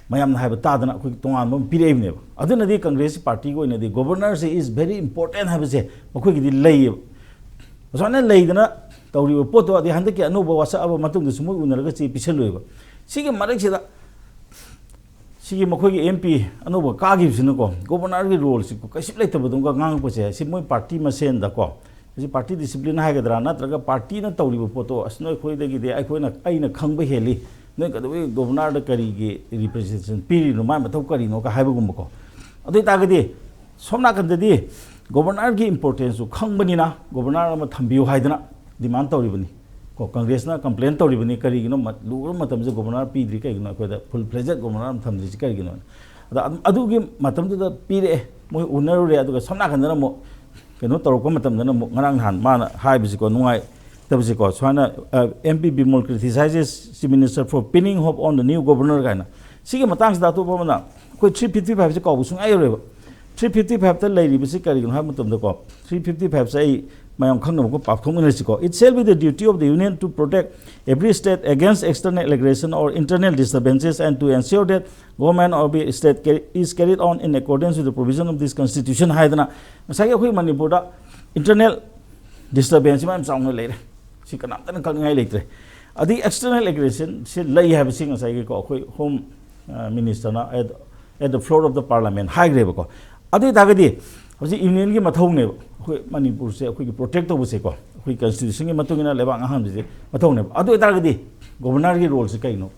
ꯃꯌꯥꯝꯅ ꯍꯥꯏꯕ ꯇꯥꯗꯅ ꯑꯩꯈꯣꯏꯒꯤ ꯇꯣꯉꯥꯟꯕ ꯑꯃ ꯄꯤꯔꯛꯏꯕꯅꯦꯕ꯫ ꯑꯗꯨꯅꯗꯤ ꯀꯪꯒ꯭ꯔꯦꯁꯀꯤ ꯄꯥꯔꯇꯤꯒꯤ ꯑꯣꯏꯅꯗꯤ ꯒꯣꯕꯔꯅꯔꯁꯦ is very important ꯍꯥꯏꯕꯁꯦ ꯃꯈꯣꯏꯒꯤꯗꯤ ꯂꯩꯌꯦꯕ꯫ ꯑꯁꯨꯃꯥꯏꯅ ꯂꯩꯗꯅ ꯇꯧꯔꯤꯕ ꯄꯣꯠꯇꯣ ꯑꯗꯩ ꯍꯟꯗꯛꯀꯤ ꯑꯅꯧꯕ ꯋꯥꯁꯛꯑꯕ ꯃꯇꯨꯡꯗꯁꯨ ꯃꯣꯏ ꯎꯅꯔꯒ ꯆꯦ ꯄꯤꯁꯜꯂꯣꯏꯕ꯫ ꯁꯤꯒꯤ ꯃꯔꯛꯁꯤꯗ ꯁꯤꯒꯤ ꯃꯈꯣꯏꯒꯤ ꯑꯦꯝ ꯄꯤ ꯑꯅꯧꯕ ꯀꯥꯈꯤꯕꯁꯤꯅꯀꯣ ꯒꯣꯕꯔꯅꯔꯒꯤ ꯔꯣꯜꯁꯤ ꯀꯩꯁꯨ ꯂꯩꯇꯕꯗꯧꯅ ꯉꯥꯡꯉꯛꯄꯁꯦ, ꯁꯤ ꯃꯣꯏ ꯄꯥꯔꯇꯤ ꯃꯁꯦꯟꯗꯀꯣ, ꯁꯤ ꯄꯥꯔꯇꯤ ꯗꯤꯁꯤꯄ꯭ꯂꯤꯟ ꯍꯥꯏꯒꯗ꯭ꯔꯥ, ꯅꯠꯇ꯭ꯔꯒ ꯄꯥꯔꯇꯤꯅ ꯇꯧꯔꯤꯕ ꯄꯣꯠꯇꯣ, "ꯑꯁ, ꯅꯣꯏ ꯑꯩꯈꯣꯏꯗꯒꯤꯗꯤ ꯑꯩꯈꯣꯏꯅ, ꯑꯩꯅ ꯈꯪꯕ ꯍꯦꯜꯂꯤ, ꯅꯣꯏ ꯀꯩꯗꯧꯕꯩ ꯒꯣꯕꯔꯅꯔꯗ ꯀꯔꯤꯒꯤ ꯔꯤꯄ꯭ꯔꯖꯦꯟꯇꯦꯁꯟ ꯄꯤꯔꯤꯅꯣ, ꯃꯥꯏ ꯃꯊꯧ ꯀꯔꯤꯅꯣꯒ" ꯍꯥꯏꯕꯒꯨꯝꯕꯀꯣ꯫ ꯑꯗꯨ ꯑꯣꯏꯇꯥꯔꯒꯗꯤ ꯁꯣꯝ ꯅꯥꯀꯟꯗꯗꯤ ꯒꯣꯕꯔꯅꯔꯒꯤ ꯏꯝꯄꯣꯔꯇꯦꯟꯁꯁꯨ ꯈꯪꯕꯅꯤꯅ ꯒꯣꯕꯔꯅꯔ ꯑꯃ ꯊꯝꯕꯤꯌꯨ ꯍꯥꯏꯗꯅ ꯗꯤꯃꯥꯟ ꯇꯧꯔꯤꯕꯅꯤ꯫ ꯀꯣ, ꯀꯪꯒ꯭ꯔꯦꯁꯅ ꯀꯝꯄ꯭ꯂꯦꯟ ꯇꯧꯔꯤꯕꯅꯤ, ꯀꯔꯤꯒꯤꯅꯣ ꯃ-, ꯂꯨꯔꯕ ꯃꯇꯝꯁꯤꯗ ꯒꯣꯕꯔꯅꯔ ꯄꯤꯗ꯭ꯔꯤ, ꯀꯩꯒꯤꯅꯣ ꯑꯩꯈꯣꯏꯗ ꯐꯨꯜ ꯐ꯭ꯂꯦꯖꯦꯗ ꯒꯣꯕꯔꯅꯔ ꯑꯃ ꯊꯝꯗ꯭ꯔꯤꯁꯤ ꯀꯔꯤꯒꯤꯅꯣ? ꯑꯗ ꯑꯗꯨ-, ꯑꯗꯨꯒꯤ ꯃꯇꯝꯗꯨꯗ ꯄꯤꯔꯛꯑꯦ, ꯃꯣꯏ ꯎꯅꯔꯨꯔꯦ, ꯑꯗꯨꯒ ꯁꯣꯝ ꯅꯥꯀꯟꯗꯅ ꯑꯃꯨꯛ ꯀꯩꯅꯣ ꯇꯧꯔꯛꯄ ꯃꯇꯝꯗꯅ ꯑꯃꯨꯛ ꯉꯔꯥꯡ ꯅꯍꯥꯟ ꯃꯥꯅ ꯍꯥꯏꯕꯁꯤꯀꯣ, ꯅꯨꯡꯉꯥꯏꯇꯕꯁꯤꯀꯣ, ꯁꯨꯃꯥꯏꯅ, "M P Bimol criticizes Chief Minister for pinning hope on the new governor" ꯀꯥꯏꯅ꯫ ꯁꯤꯒꯤ ꯃꯇꯥꯡꯁꯤꯗ ꯑꯇꯣꯞꯄ ꯑꯃꯅ ꯑꯩꯈꯣꯏ ꯊ꯭ꯔꯤ ꯐꯤꯐꯇꯤ ꯐꯥꯏꯚꯁꯦ ꯀꯥꯎꯕ ꯁꯨꯡꯌꯥ ꯌꯥꯔꯣꯏꯕ꯫ ꯊ꯭ꯔꯤ ꯐꯤꯐꯇꯤ ꯐꯥꯏꯚꯇ ꯂꯩꯔꯤꯕꯁꯤ ꯀꯔꯤꯒꯤꯅꯣ ꯍꯥꯏꯕ ꯃꯇꯝꯗꯀꯣ, ꯊ꯭ꯔꯤ ꯐꯤꯐꯇꯤ ꯐꯥꯏꯚꯁꯦ ꯑꯩ ꯃꯌꯥꯝ ꯈꯪꯅꯕ ꯑꯩꯈꯣꯏ ꯄꯥꯊꯣꯛꯃꯤꯟꯅꯁꯤꯀꯣ꯫ "It shall be the duty of the Union to protect every state against external aggression or internal disturbances and to ensure that government of the state carry-, is carried on in accordance with the provision of this constitution" ꯍꯥꯏꯗꯅ ꯉꯁꯥꯏꯒꯤ ꯑꯩꯈꯣꯏ ꯃꯅꯤꯄꯨꯔꯗ internal ꯗꯤꯁꯇꯔꯕꯦꯟꯁꯁꯤ ꯌꯥꯝ ꯆꯥꯎꯅ ꯂꯩꯔꯦ꯫ ꯁꯤ ꯀꯅꯥꯝꯇꯅ ꯀꯛꯅꯤꯡꯉꯥꯏ ꯂꯩꯇ꯭ꯔꯦ꯫ ꯑꯗꯩ ꯑꯦꯛꯁꯇꯔꯅꯦꯜ ꯑꯦꯒ꯭ꯔꯦꯁꯟꯁꯤ ꯂꯩ ꯍꯥꯏꯕꯁꯤ ꯉꯁꯥꯏꯒꯤꯀꯣ ꯑꯩꯈꯣꯏ ꯍꯣꯝ ꯃꯤꯅꯤꯁꯇꯔꯅ at, at the floor of the parliament ꯍꯥꯏꯈ꯭ꯔꯦꯕꯀꯣ꯫ ꯑꯗꯨ ꯑꯣꯏꯇꯥꯔꯒꯗꯤ ꯍꯧꯖꯤꯛ ꯌꯨꯅꯤꯌꯟꯒꯤ ꯃꯊꯧꯅꯦꯕ, ꯑꯩꯈꯣꯏ ꯃꯅꯤꯄꯨꯔꯁꯦ ꯑꯩꯈꯣꯏꯒꯤ ꯄ꯭ꯔꯣꯇꯦꯛ ꯇꯧꯕꯁꯦꯀꯣ, ꯑꯩꯈꯣꯏ ꯀꯟꯁꯇꯤꯇ꯭ꯌꯨꯁꯟꯒꯤ ꯃꯇꯨꯡ ꯏꯟꯅ ꯂꯩꯕꯥꯛ ꯉꯥꯛꯍꯟꯕꯁꯦ ꯃꯊꯧꯅꯦꯕ꯫ ꯑꯗꯨ ꯑꯣꯏꯇꯥꯔꯒꯗꯤ ꯒꯣꯕꯔꯅꯔꯒꯤ ꯔꯣꯜꯁꯦ ꯀꯩꯅꯣ?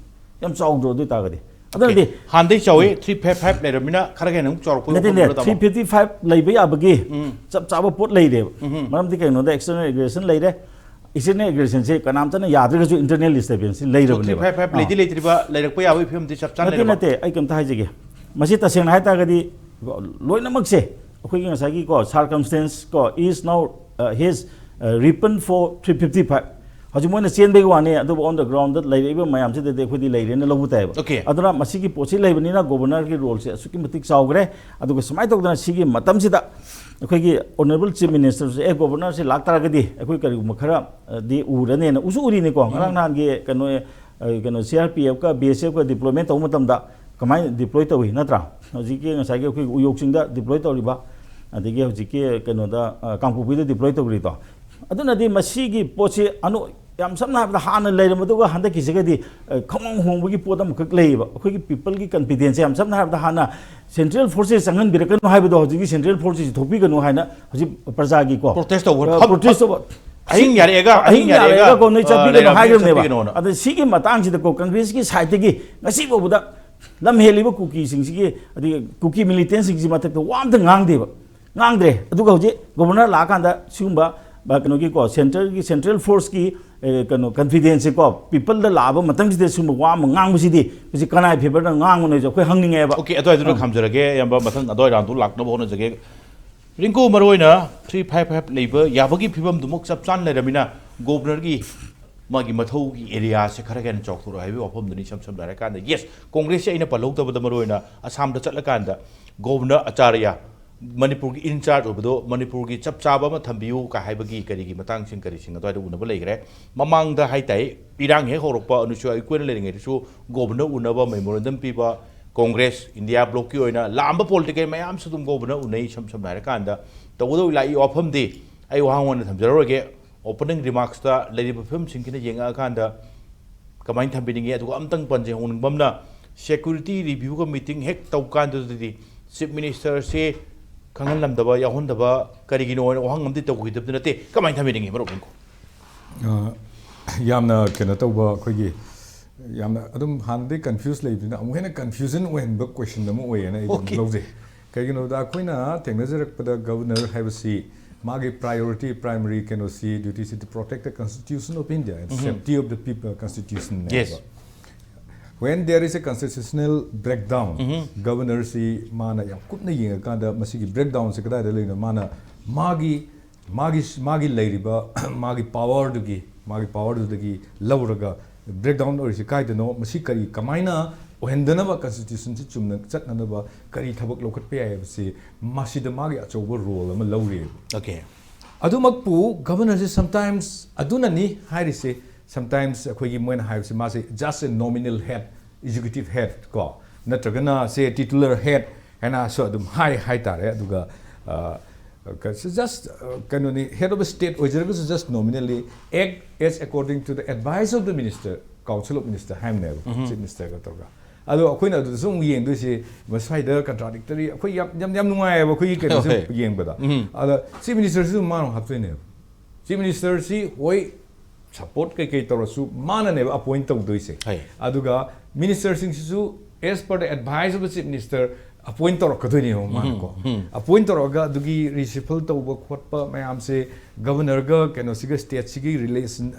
ꯌꯥꯝ ꯆꯥꯎꯗ꯭ꯔꯣ? ꯑꯗꯨ ꯑꯣꯏꯇꯥꯔꯒꯗꯤ ꯑꯗꯨꯅꯗꯤ ꯍꯥꯟꯅꯗꯩ ꯆꯥꯎꯋꯤ꯫ ꯊ꯭ꯔꯤ ꯐꯥꯏꯚ ꯐꯥꯏꯚ ꯂꯩꯔꯕꯅꯤꯅ ꯈꯔ ꯍꯦꯟꯅ ꯑꯃꯨꯛ ꯆꯥꯎꯔꯛꯄ ꯅꯠꯇꯦꯅꯦ, ꯃꯐꯝꯗꯨꯔ ꯇꯥꯃꯣ? ꯊ꯭ꯔꯤ ꯐꯤꯐꯇꯤ ꯐꯥꯏꯚ ꯂꯩꯕ ꯌꯥꯕꯒꯤ ꯎꯝ꯫ ꯆꯞ ꯆꯥꯕ ꯄꯣꯠ ꯂꯩꯔꯦꯕ꯫ ꯎꯝ꯫ ꯃꯔꯝꯗꯤ ꯀꯩꯅꯣꯗ, ꯑꯦꯛꯁꯇꯔꯅꯦꯜ ꯑꯦꯒ꯭ꯔꯦꯁꯟ ꯂꯩꯔꯦ꯫ ꯑꯦꯛꯁꯇꯔꯅꯦꯜ ꯑꯦꯒ꯭ꯔꯦꯁꯟꯁꯦ ꯀꯅꯥꯝꯇꯅ ꯌꯥꯗ꯭ꯔꯒꯁꯨ ꯏꯟꯇꯔꯅꯦꯜ ꯗꯤꯁꯇꯔꯕꯦꯟꯁꯁꯤ ꯊ꯭ꯔꯤ ꯂꯩꯔꯕꯅꯦꯕ꯫ ꯐꯥꯏꯚ ꯐꯥꯏꯚ ꯂꯩꯗꯤ ꯂꯩꯇ꯭ꯔꯤꯕ, ꯂꯩꯔꯛꯄ ꯌꯥꯕꯒꯤ ꯐꯤꯕꯝꯗꯤ ꯆꯞ ꯆꯥꯅ ꯅꯠꯇꯦ, ꯂꯩꯔꯕ? ꯅꯠꯇꯦ, ꯑꯩ ꯀꯩꯝꯇ ꯍꯥꯏꯖꯒꯦ꯫ ꯃꯁꯤ ꯇꯁꯦꯡꯅ ꯍꯥꯏꯇꯥꯔꯒꯗꯤ ꯂꯣꯏꯅꯃꯛꯁꯦ ꯑꯩꯈꯣꯏꯒꯤ ꯉꯁꯥꯏꯒꯤꯀꯣ circumstance ꯀꯣ is now, uh, his, uh, ripen for three fifty five꯫ ꯍꯧꯖꯤꯛ ꯃꯣꯏꯅ ꯆꯦꯟꯕꯒꯤ ꯋꯥꯅꯤ, ꯑꯗꯨꯕꯨ on the ground ꯗ ꯂꯩꯔꯛꯏꯕ ꯃꯌꯥꯝꯁꯤꯗꯗꯤ ꯑꯩꯈꯣꯏꯗꯤ ꯂꯩꯔꯦꯅ ꯂꯧꯕ ꯇꯥꯏꯕ꯫ Okay. ꯑꯗꯨꯅ ꯃꯁꯤꯒꯤ ꯄꯣꯠꯁꯤ ꯂꯩꯕꯅꯤꯅ ꯒꯣꯕꯔꯅꯔꯒꯤ ꯔꯣꯜꯁꯦ ꯑꯁꯨꯛꯀꯤ ꯃꯇꯤꯛ ꯆꯥꯎꯈ꯭ꯔꯦ꯫ ꯑꯗꯨꯒ ꯁꯨꯃꯥꯏꯅ ꯇꯧꯗꯅ ꯁꯤꯒꯤ ꯃꯇꯝꯁꯤꯗ ꯑꯩꯈꯣꯏꯒꯤ ꯑꯣꯅꯔꯦꯕꯜ ꯆꯤꯐ ꯃꯤꯅꯤꯁꯇꯔꯁꯦ, ꯑꯦ, ꯒꯣꯕꯔꯅꯔꯁꯦ ꯂꯥꯛꯇꯥꯔꯒꯗꯤ ꯑꯩꯈꯣꯏ ꯀꯔꯤꯒꯨꯝꯕ ꯈꯔꯗꯤ ꯎꯔꯅꯦꯅ ꯎꯁꯨ ꯎꯔꯤꯅꯤꯀꯣ꯫ ꯉꯔꯥꯡ ꯅꯍꯥꯟꯒꯤ ꯀꯩꯅꯣ, ꯑ, ꯀꯩꯅꯣ, C R P F ꯀ B S F ꯀ deployment ꯇꯧꯕ ꯃꯇꯝꯗ ꯀꯃꯥꯏꯅ deploy ꯇꯧꯏ, ꯅꯠꯇ꯭ꯔꯥ? ꯍꯧꯖꯤꯛꯀꯤ ꯉꯁꯥꯏꯒꯤ ꯑꯩꯈꯣꯏꯒꯤ ꯎꯌꯣꯛ ꯆꯤꯡꯗ deploy ꯇꯧꯔꯤꯕ, ꯑꯗꯒꯤ ꯍꯧꯖꯤꯛꯀꯤ ꯀꯩꯅꯣꯗ, ꯑ, ꯀꯥꯡꯄꯣꯛꯄꯤꯗ deploy ꯇꯧꯔꯤꯗꯣ꯫ ꯑꯗꯨꯅꯗꯤ ꯃꯁꯤꯒꯤ ꯄꯣꯠꯁꯤ ꯑꯅꯨ-, ꯌꯥꯝ ꯁꯝꯅ ꯍꯥꯏꯔꯕꯗ ꯍꯥꯟꯅ ꯂꯩꯔꯝꯕꯗꯨꯒ ꯍꯟꯗꯛꯀꯤꯁꯤꯒꯗꯤ, ꯑ, ꯈꯪꯍꯣꯡ ꯍꯣꯡꯕꯒꯤ ꯄꯣꯠ ꯑꯃꯈꯛ ꯂꯩꯌꯦꯕ꯫ ꯑꯩꯈꯣꯏꯒꯤ people ꯀꯤ confidence ꯁꯦ, ꯌꯥꯝ ꯁꯝꯅ ꯍꯥꯏꯔꯕꯗ ꯍꯥꯟꯅ central forces ꯆꯪꯍꯟꯕꯤꯔꯛꯀꯅꯨ ꯍꯥꯏꯕꯗꯣ, ꯍꯧꯖꯤꯛꯇꯤ central forces ꯁꯤ ꯊꯣꯛꯄꯤꯒꯅꯨ ꯍꯥꯏꯅ ꯍꯧꯖꯤꯛ ꯄ꯭ꯔꯖꯥꯒꯤ ꯀꯣ, Protest ꯇꯧꯕ, ꯑ, ꯐꯝ-, protest ꯇꯧꯕ꯫ ꯑꯍꯤꯡ ꯌꯥꯔꯦꯛꯑꯒ, ꯑꯍꯤꯡ ꯑꯍꯤꯡ ꯌꯥꯔꯦꯛꯑꯒ, ꯌꯥꯔꯦꯛꯑꯒ ꯀꯣ, ꯅꯣꯏ ꯑ, ꯆꯠꯄꯤꯒꯅꯨ ꯂꯩꯔꯝꯃꯤ, ꯍꯥꯏꯈ꯭ꯔꯕꯅꯦꯕ꯫ ꯆꯠꯄꯤꯒꯅꯣꯅ꯫ ꯑꯗ ꯁꯤꯒꯤ ꯃꯇꯥꯡꯁꯤꯗꯀꯣ, ꯀꯪꯒ꯭ꯔꯦꯁꯀꯤ side ꯇꯒꯤ ꯉꯁꯤ ꯐꯥꯎꯕꯗ ꯂꯝ ꯍꯦꯜꯂꯤꯕ ꯀꯨꯀꯤꯁꯤꯡꯁꯤꯒꯤ, ꯑꯗꯒꯤ ꯀꯨꯀꯤ militant ꯁꯤꯡꯁꯤ ꯃꯊꯛꯇ ꯋꯥ ꯑꯝꯇ ꯉꯥꯡꯗꯦꯕ, ꯉꯥꯡꯗ꯭ꯔꯦ꯫ ꯑꯗꯨꯒ ꯍꯧꯖꯤꯛ ꯒꯣꯕꯔꯅꯔ ꯂꯥꯛꯑꯀꯥꯟꯗ ꯁꯤꯒꯨꯝꯕ, ꯑ, ꯀꯩꯅꯣꯒꯤꯀꯣ, central ꯒꯤ central force ꯀꯤ, ꯑꯦ, ꯀꯩꯅꯣ, confidence ꯁꯦꯀꯣ, people ꯗ ꯂꯥꯛꯑꯕ ꯃꯇꯝꯁꯤꯗ ꯁꯤꯒꯨꯝꯕ ꯋꯥ ꯑꯃ ꯉꯥꯡꯕꯁꯤꯗꯤ ꯍꯧꯖꯤꯛ ꯀꯅꯥꯏ favour ꯗ ꯉꯥꯡꯕꯅꯣ ꯍꯥꯏꯁꯦ ꯑꯩꯈꯣꯏ ꯍꯪꯅꯤꯡꯉꯦꯕ꯫ Okay, ꯑꯗꯨꯋꯥꯏꯗꯨꯗ ꯑꯥ꯫ ꯈꯥꯝꯖꯔꯒꯦ, ꯏꯌꯥꯝꯕ, ꯃꯊꯪ ꯑꯗꯨꯋꯥꯏ round ꯗꯨ ꯂꯥꯛꯅꯕ ꯍꯣꯠꯅꯖꯒꯦ꯫ ꯔꯤꯡꯀꯨ, ꯃꯔꯨꯑꯣꯏꯅ three five five ꯂꯩꯕ ꯌꯥꯕꯒꯤ ꯐꯤꯕꯝꯗꯨꯃꯛ ꯆꯞ ꯆꯥꯅ ꯂꯩꯔꯝꯃꯤꯅ, ꯒꯣꯕꯔꯅꯔꯒꯤ ꯃꯥꯒꯤ ꯃꯊꯧꯒꯤ area ꯁꯦ ꯈꯔ ꯍꯦꯟꯅ ꯆꯥꯎꯊꯣꯔꯛꯑꯣ ꯍꯥꯏꯕꯒꯤ ꯋꯥꯐꯝꯗꯨꯅꯤ꯫ ꯏꯁꯝ ꯁꯝꯅ ꯍꯥꯏꯔꯀꯥꯟꯗ, yes, ꯀꯣꯡꯒ꯭ꯔꯦꯁꯁꯦ ꯑꯩꯅ ꯄꯜꯍꯧꯗꯕꯗ, ꯃꯔꯨꯑꯣꯏꯅ ꯑꯁꯥꯝꯗ ꯆꯠꯂꯀꯥꯟꯗ ꯒꯣꯕꯔꯅꯔ ꯑꯆꯥꯔꯌ, ꯃꯅꯤꯄꯨꯔꯒꯤ in charge ꯑꯣꯏꯕꯗꯣ, ꯃꯅꯤꯄꯨꯔꯒꯤ ꯆꯞ ꯆꯥꯕ ꯑꯃ ꯊꯝꯕꯤꯌꯨ ꯀ ꯍꯥꯏꯕꯒꯤ ꯀꯔꯤꯒꯤ ꯃꯇꯥꯡꯁꯤꯡ ꯀꯔꯤꯁꯤꯡ ꯑꯗꯨꯋꯥꯏꯗ ꯎꯅꯕ ꯂꯩꯈ꯭ꯔꯦ꯫ ꯃꯃꯥꯡꯗ ꯍꯥꯏ ꯇꯥꯏ, ꯏꯔꯥꯡ ꯍꯦꯛ ꯍꯧꯔꯛꯄ, ꯑꯅꯨꯁꯨꯌꯥ ꯎꯏꯀꯦꯟ ꯂꯩꯔꯤꯉꯩꯗꯁꯨ ꯒꯣꯕꯔꯅꯔ ꯎꯅꯕ memorandum ꯄꯤꯕ, ꯀꯣꯡꯒ꯭ꯔꯦꯁ, ꯏꯟꯗꯤꯌꯥ bloc ꯀꯤ ꯑꯣꯏꯅ ꯂꯥꯛꯑꯝꯕ political ꯃꯌꯥꯝꯁꯨ ꯑꯗꯨꯝ ꯒꯣꯕꯔꯅꯔ ꯎꯅꯩ꯫ ꯏꯁꯝ ꯁꯝꯅ ꯍꯥꯏꯔꯀꯥꯟꯗ, ꯇꯧꯕꯇꯕꯨ ꯂꯥꯛꯏ ꯋꯥꯐꯝꯗꯤ ꯑꯩ ꯋꯥꯍꯪ ꯑꯣꯏꯅ ꯊꯝꯖꯔꯔꯣꯏꯒꯦ꯫ Opening remarks ꯇ ꯂꯩꯔꯤꯕ ꯐꯤꯕꯝꯁꯤꯡꯁꯤꯅ ꯌꯦꯡꯉꯛꯑꯀꯥꯟꯗ ꯀꯃꯥꯏꯅ ꯊꯝꯕꯤꯅꯤꯡꯉꯤ? ꯑꯗꯨꯒ ꯑꯝꯇꯪ ꯄꯟꯖꯍꯧꯅꯤꯡꯕ ꯑꯃꯅ, security review ꯒ meeting ꯍꯦꯛ ꯇꯧ ꯀꯥꯟꯗꯨꯗꯗꯤ chief minister ꯁꯦ ꯈꯪꯍꯜꯂꯝꯗꯕ, ꯌꯥꯎꯍꯟꯗꯕ ꯀꯔꯤꯒꯤꯅꯣ ꯍꯥꯏꯅ ꯋꯥꯍꯪ ꯑꯃꯗꯤ ꯇꯧꯈꯤꯗꯕꯗꯤ ꯅꯠꯇꯦ꯫ ꯀꯃꯥꯏꯅ ꯊꯝꯕꯤꯅꯤꯡꯉꯤ, ꯃꯔꯨꯞ ꯔꯤꯡꯀꯨ? ꯑ, ꯌꯥꯝꯅ ꯀꯩꯅꯣ ꯇꯧꯕ, ꯑꯩꯈꯣꯏꯒꯤ ꯌꯥꯝꯅ ꯑꯗꯨꯝ ꯍꯥꯟꯅꯗꯩ confuse ꯂꯩꯕꯅꯤꯅ ꯑꯃꯨꯛ ꯍꯦꯟꯅ confusion ꯑꯣꯏꯍꯟꯕ question ꯑꯃ ꯑꯣꯏꯌꯦꯅ ꯑꯩ ꯑꯗꯨꯝ Okay. ꯂꯧꯖꯩ꯫ ꯀꯩꯒꯤꯅꯣꯗ, ꯑꯩꯈꯣꯏꯅ ꯊꯦꯡꯅꯖꯔꯛꯄꯗ ꯒꯕꯔꯅꯔ ꯍꯥꯏꯕꯁꯤ ꯃꯥꯒꯤ priority, primary ꯀꯩꯅꯣꯁꯤ, duty ꯁꯤ to protect the constitution of India and safety of the people, constitution ꯅꯦꯕ꯫ Yes. When there is a constitutional breakdown, ꯒꯕꯔꯅꯔꯁꯤ ꯃꯥꯅ ꯌꯥꯝ ꯀꯨꯞꯅ ꯌꯦꯡꯉꯀꯥꯟꯗ ꯃꯁꯤꯒꯤ breakdown ꯁꯦ ꯀꯗꯥꯏꯗ ꯂꯩꯅꯣ, ꯃꯥꯅ ꯃꯥꯒꯤ ꯃꯥꯒꯤ ꯃꯥꯒꯤ ꯂꯩꯔꯤꯕ ꯃꯥꯒꯤ power ꯗꯨꯒꯤ ꯃꯥꯒꯤ ꯄꯥꯋꯔꯗꯨꯗꯒꯤ ꯂꯧꯔꯒ ꯕ꯭ꯔꯦꯛ ꯗꯥꯎꯟ ꯑꯣꯏꯔꯤꯁꯤ ꯀꯥꯏꯗꯅꯣ, ꯃꯁꯤ ꯀꯔꯤ, ꯀꯃꯥꯏꯅ ꯑꯣꯏꯍꯟꯗꯅꯕ, ꯀꯟꯁꯇꯤꯇ꯭ꯌꯨꯁꯟꯁꯤ ꯆꯨꯝꯅ ꯆꯠꯅꯅꯕ ꯀꯔꯤ ꯊꯕꯛ ꯂꯧꯈꯠꯄ ꯌꯥꯏ ꯍꯥꯏꯕꯁꯤ ꯃꯁꯤꯗ ꯃꯥꯒꯤ ꯑꯆꯧꯕ ꯔꯣꯜ ꯑꯃ ꯂꯧꯔꯤꯑꯕ꯫ ꯑꯣꯀꯦ꯫ ꯑꯗꯨꯃꯛꯄꯨ ꯒꯚꯔꯅꯔꯁꯦ ꯁꯝꯇꯥꯏꯝꯁ ꯑꯗꯨꯅꯅꯤ ꯍꯥꯏꯔꯤꯁꯦ, ꯁꯝꯇꯥꯏꯝꯁ ꯑꯩꯈꯣꯏꯒꯤ ꯃꯣꯏꯅ ꯍꯥꯏꯕꯁꯦ ꯃꯥꯁꯦ just a nominal head, executive head ꯀꯣ, ꯅꯠꯇ꯭ꯔꯒꯅ ꯁꯦ ꯇꯤꯇꯨꯂꯔ ꯍꯦꯗ ꯍꯥꯏꯅꯁꯨ ꯑꯗꯨꯝ ꯍꯥꯏ ꯍꯥꯏꯇꯥꯔꯦ꯫ ꯑꯗꯨꯒ just ꯀꯩꯅꯣꯅꯤ, ꯍꯦꯗ ꯑꯣꯐ ꯁ꯭ꯇꯦꯠ ꯑꯣꯏꯖꯔꯒꯁꯨ just nominally act as according to the advice of the minister, council of minister ꯍꯥꯏꯕꯅꯦꯕ, ꯆꯤꯐ ꯃꯤꯅꯤꯁꯇꯔꯒ ꯇꯧꯔꯒ꯫ ꯑꯗꯣ ꯑꯩꯈꯣꯏꯅ ꯑꯗꯨꯗꯁꯨ ꯑꯃꯨꯛ ꯌꯦꯡꯗꯣꯏꯁꯦ, ꯃꯁ꯭ꯋꯥꯏꯗ ꯀꯟꯇ꯭ꯔꯥꯗꯤꯛꯇꯔꯤ, ꯑꯩꯈꯣꯏ ꯌꯥꯝ ꯌꯥꯝ ꯌꯥꯝ ꯅꯨꯡꯉꯥꯏꯌꯦꯕ ꯑꯩꯈꯣꯏꯒꯤ ꯀꯩꯅꯣꯁꯦ ꯍꯣꯏ꯫ ꯌꯦꯡꯕꯗ꯫ ꯎꯝ꯫ ꯑꯗ ꯆꯤꯐ ꯃꯤꯅꯤꯁꯇꯔꯁꯨ ꯃꯥꯅ ꯍꯥꯞꯇꯣꯏꯅꯦꯕ꯫ ꯆꯤꯐ ꯃꯤꯅꯤꯁꯇꯔꯁꯤ ꯍꯣꯏ ꯁꯄꯣꯔꯠ ꯀꯩꯀꯩ ꯇꯧꯔꯁꯨ ꯃꯥꯅꯅꯦꯕ ꯑꯄꯣꯏꯟ ꯇꯧꯗꯣꯏꯁꯦ꯫ ꯍꯣꯏ꯫ ꯑꯗꯨꯒ ꯃꯤꯅꯤꯁꯇꯔꯁꯤꯡꯁꯤꯁꯨ as per the advice of the chief minister ꯑꯄꯣꯏꯟ ꯇꯧꯔꯛꯀꯗꯣꯏꯅꯦꯕ ꯃꯥꯅꯀꯣ꯫ ꯎꯝ꯫ ꯑꯄꯣꯏꯟ ꯇꯧꯔꯛꯑꯒ ꯑꯗꯨꯒꯤ ꯔꯤꯁꯤꯐꯜ ꯇꯧꯕ ꯈꯣꯠꯄ ꯃꯌꯥꯝꯁꯦ ꯒꯚꯔꯅꯔꯒ ꯀꯩꯅꯣꯁꯤꯒ ꯁ꯭ꯇꯦꯠꯁꯤꯒꯤ ꯔꯤꯂꯦꯁꯟ,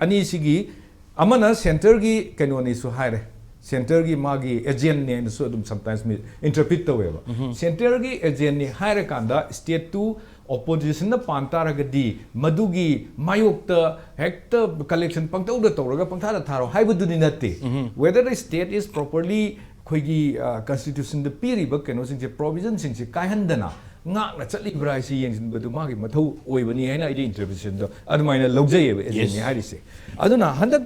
ꯑꯅꯤꯁꯤꯒꯤ ꯑꯃꯅ ꯁꯦꯟꯇꯔꯒꯤ ꯀꯩꯅꯣꯅꯤꯁꯨ ꯍꯥꯏꯔꯦ, ꯁꯦꯟꯇꯔꯒꯤ ꯃꯥꯒꯤ ꯑꯦꯖꯦꯟꯅꯦꯅꯁꯨ ꯑꯗꯨꯝ ꯁꯝꯇꯥꯏꯝꯁ ꯃꯤ ꯏꯟꯇꯔꯄ꯭ꯔꯤꯠ ꯇꯧꯋꯦꯕ꯫ ꯁꯦꯟꯇꯔꯒꯤ ꯑꯦꯖꯦꯟꯅꯤ ꯍꯥꯏꯔꯀꯥꯟꯗ ꯁ꯭ꯇꯦꯠꯇꯨ ꯑꯣꯄꯣꯖꯤꯁꯟꯅ ꯄꯥꯟ ꯇꯥꯔꯒꯗꯤ ꯃꯗꯨꯒꯤ ꯃꯥꯌꯣꯛꯇ ꯍꯦꯛꯇ ꯀꯂꯦꯛꯁꯟ ꯄꯪꯇꯧꯗ ꯇꯧꯔꯒ ꯄꯪꯊꯥꯗ ꯊꯥꯔꯣ ꯍꯥꯏꯕꯗꯨꯗꯤ ꯅꯠꯇꯦ꯫ Whether the state is properly ꯑꯩꯈꯣꯏꯒꯤ ꯀꯟꯁꯇꯤꯇ꯭ꯌꯨꯁꯟꯗ ꯄꯤꯔꯤꯕ ꯀꯩꯅꯣꯁꯤꯡꯁꯦ, ꯄ꯭ꯔꯣꯚꯤꯖꯟꯁꯤꯡꯁꯦ ꯀꯥꯏꯍꯟꯗꯅ ꯉꯥꯛꯅ ꯆꯠꯂꯤꯕ꯭ꯔꯥ ꯍꯥꯏꯁꯤ ꯌꯦꯡꯁꯤꯟꯕꯗꯨ ꯃꯥꯒꯤ ꯃꯊꯧ ꯑꯣꯏꯕꯅꯤ ꯍꯥꯏꯅ ꯑꯩꯗꯤ ꯏꯟꯇꯔꯄ꯭ꯔꯤꯇꯦꯁꯟꯗꯣ ꯑꯗꯨꯃꯥꯏꯅ ꯂꯧꯖꯩꯌꯦꯕ ꯑꯦꯖꯦꯟꯅꯤ ꯍꯥꯏꯔꯤꯁꯦ꯫ ꯑꯗꯨꯅ ꯍꯟꯗꯛ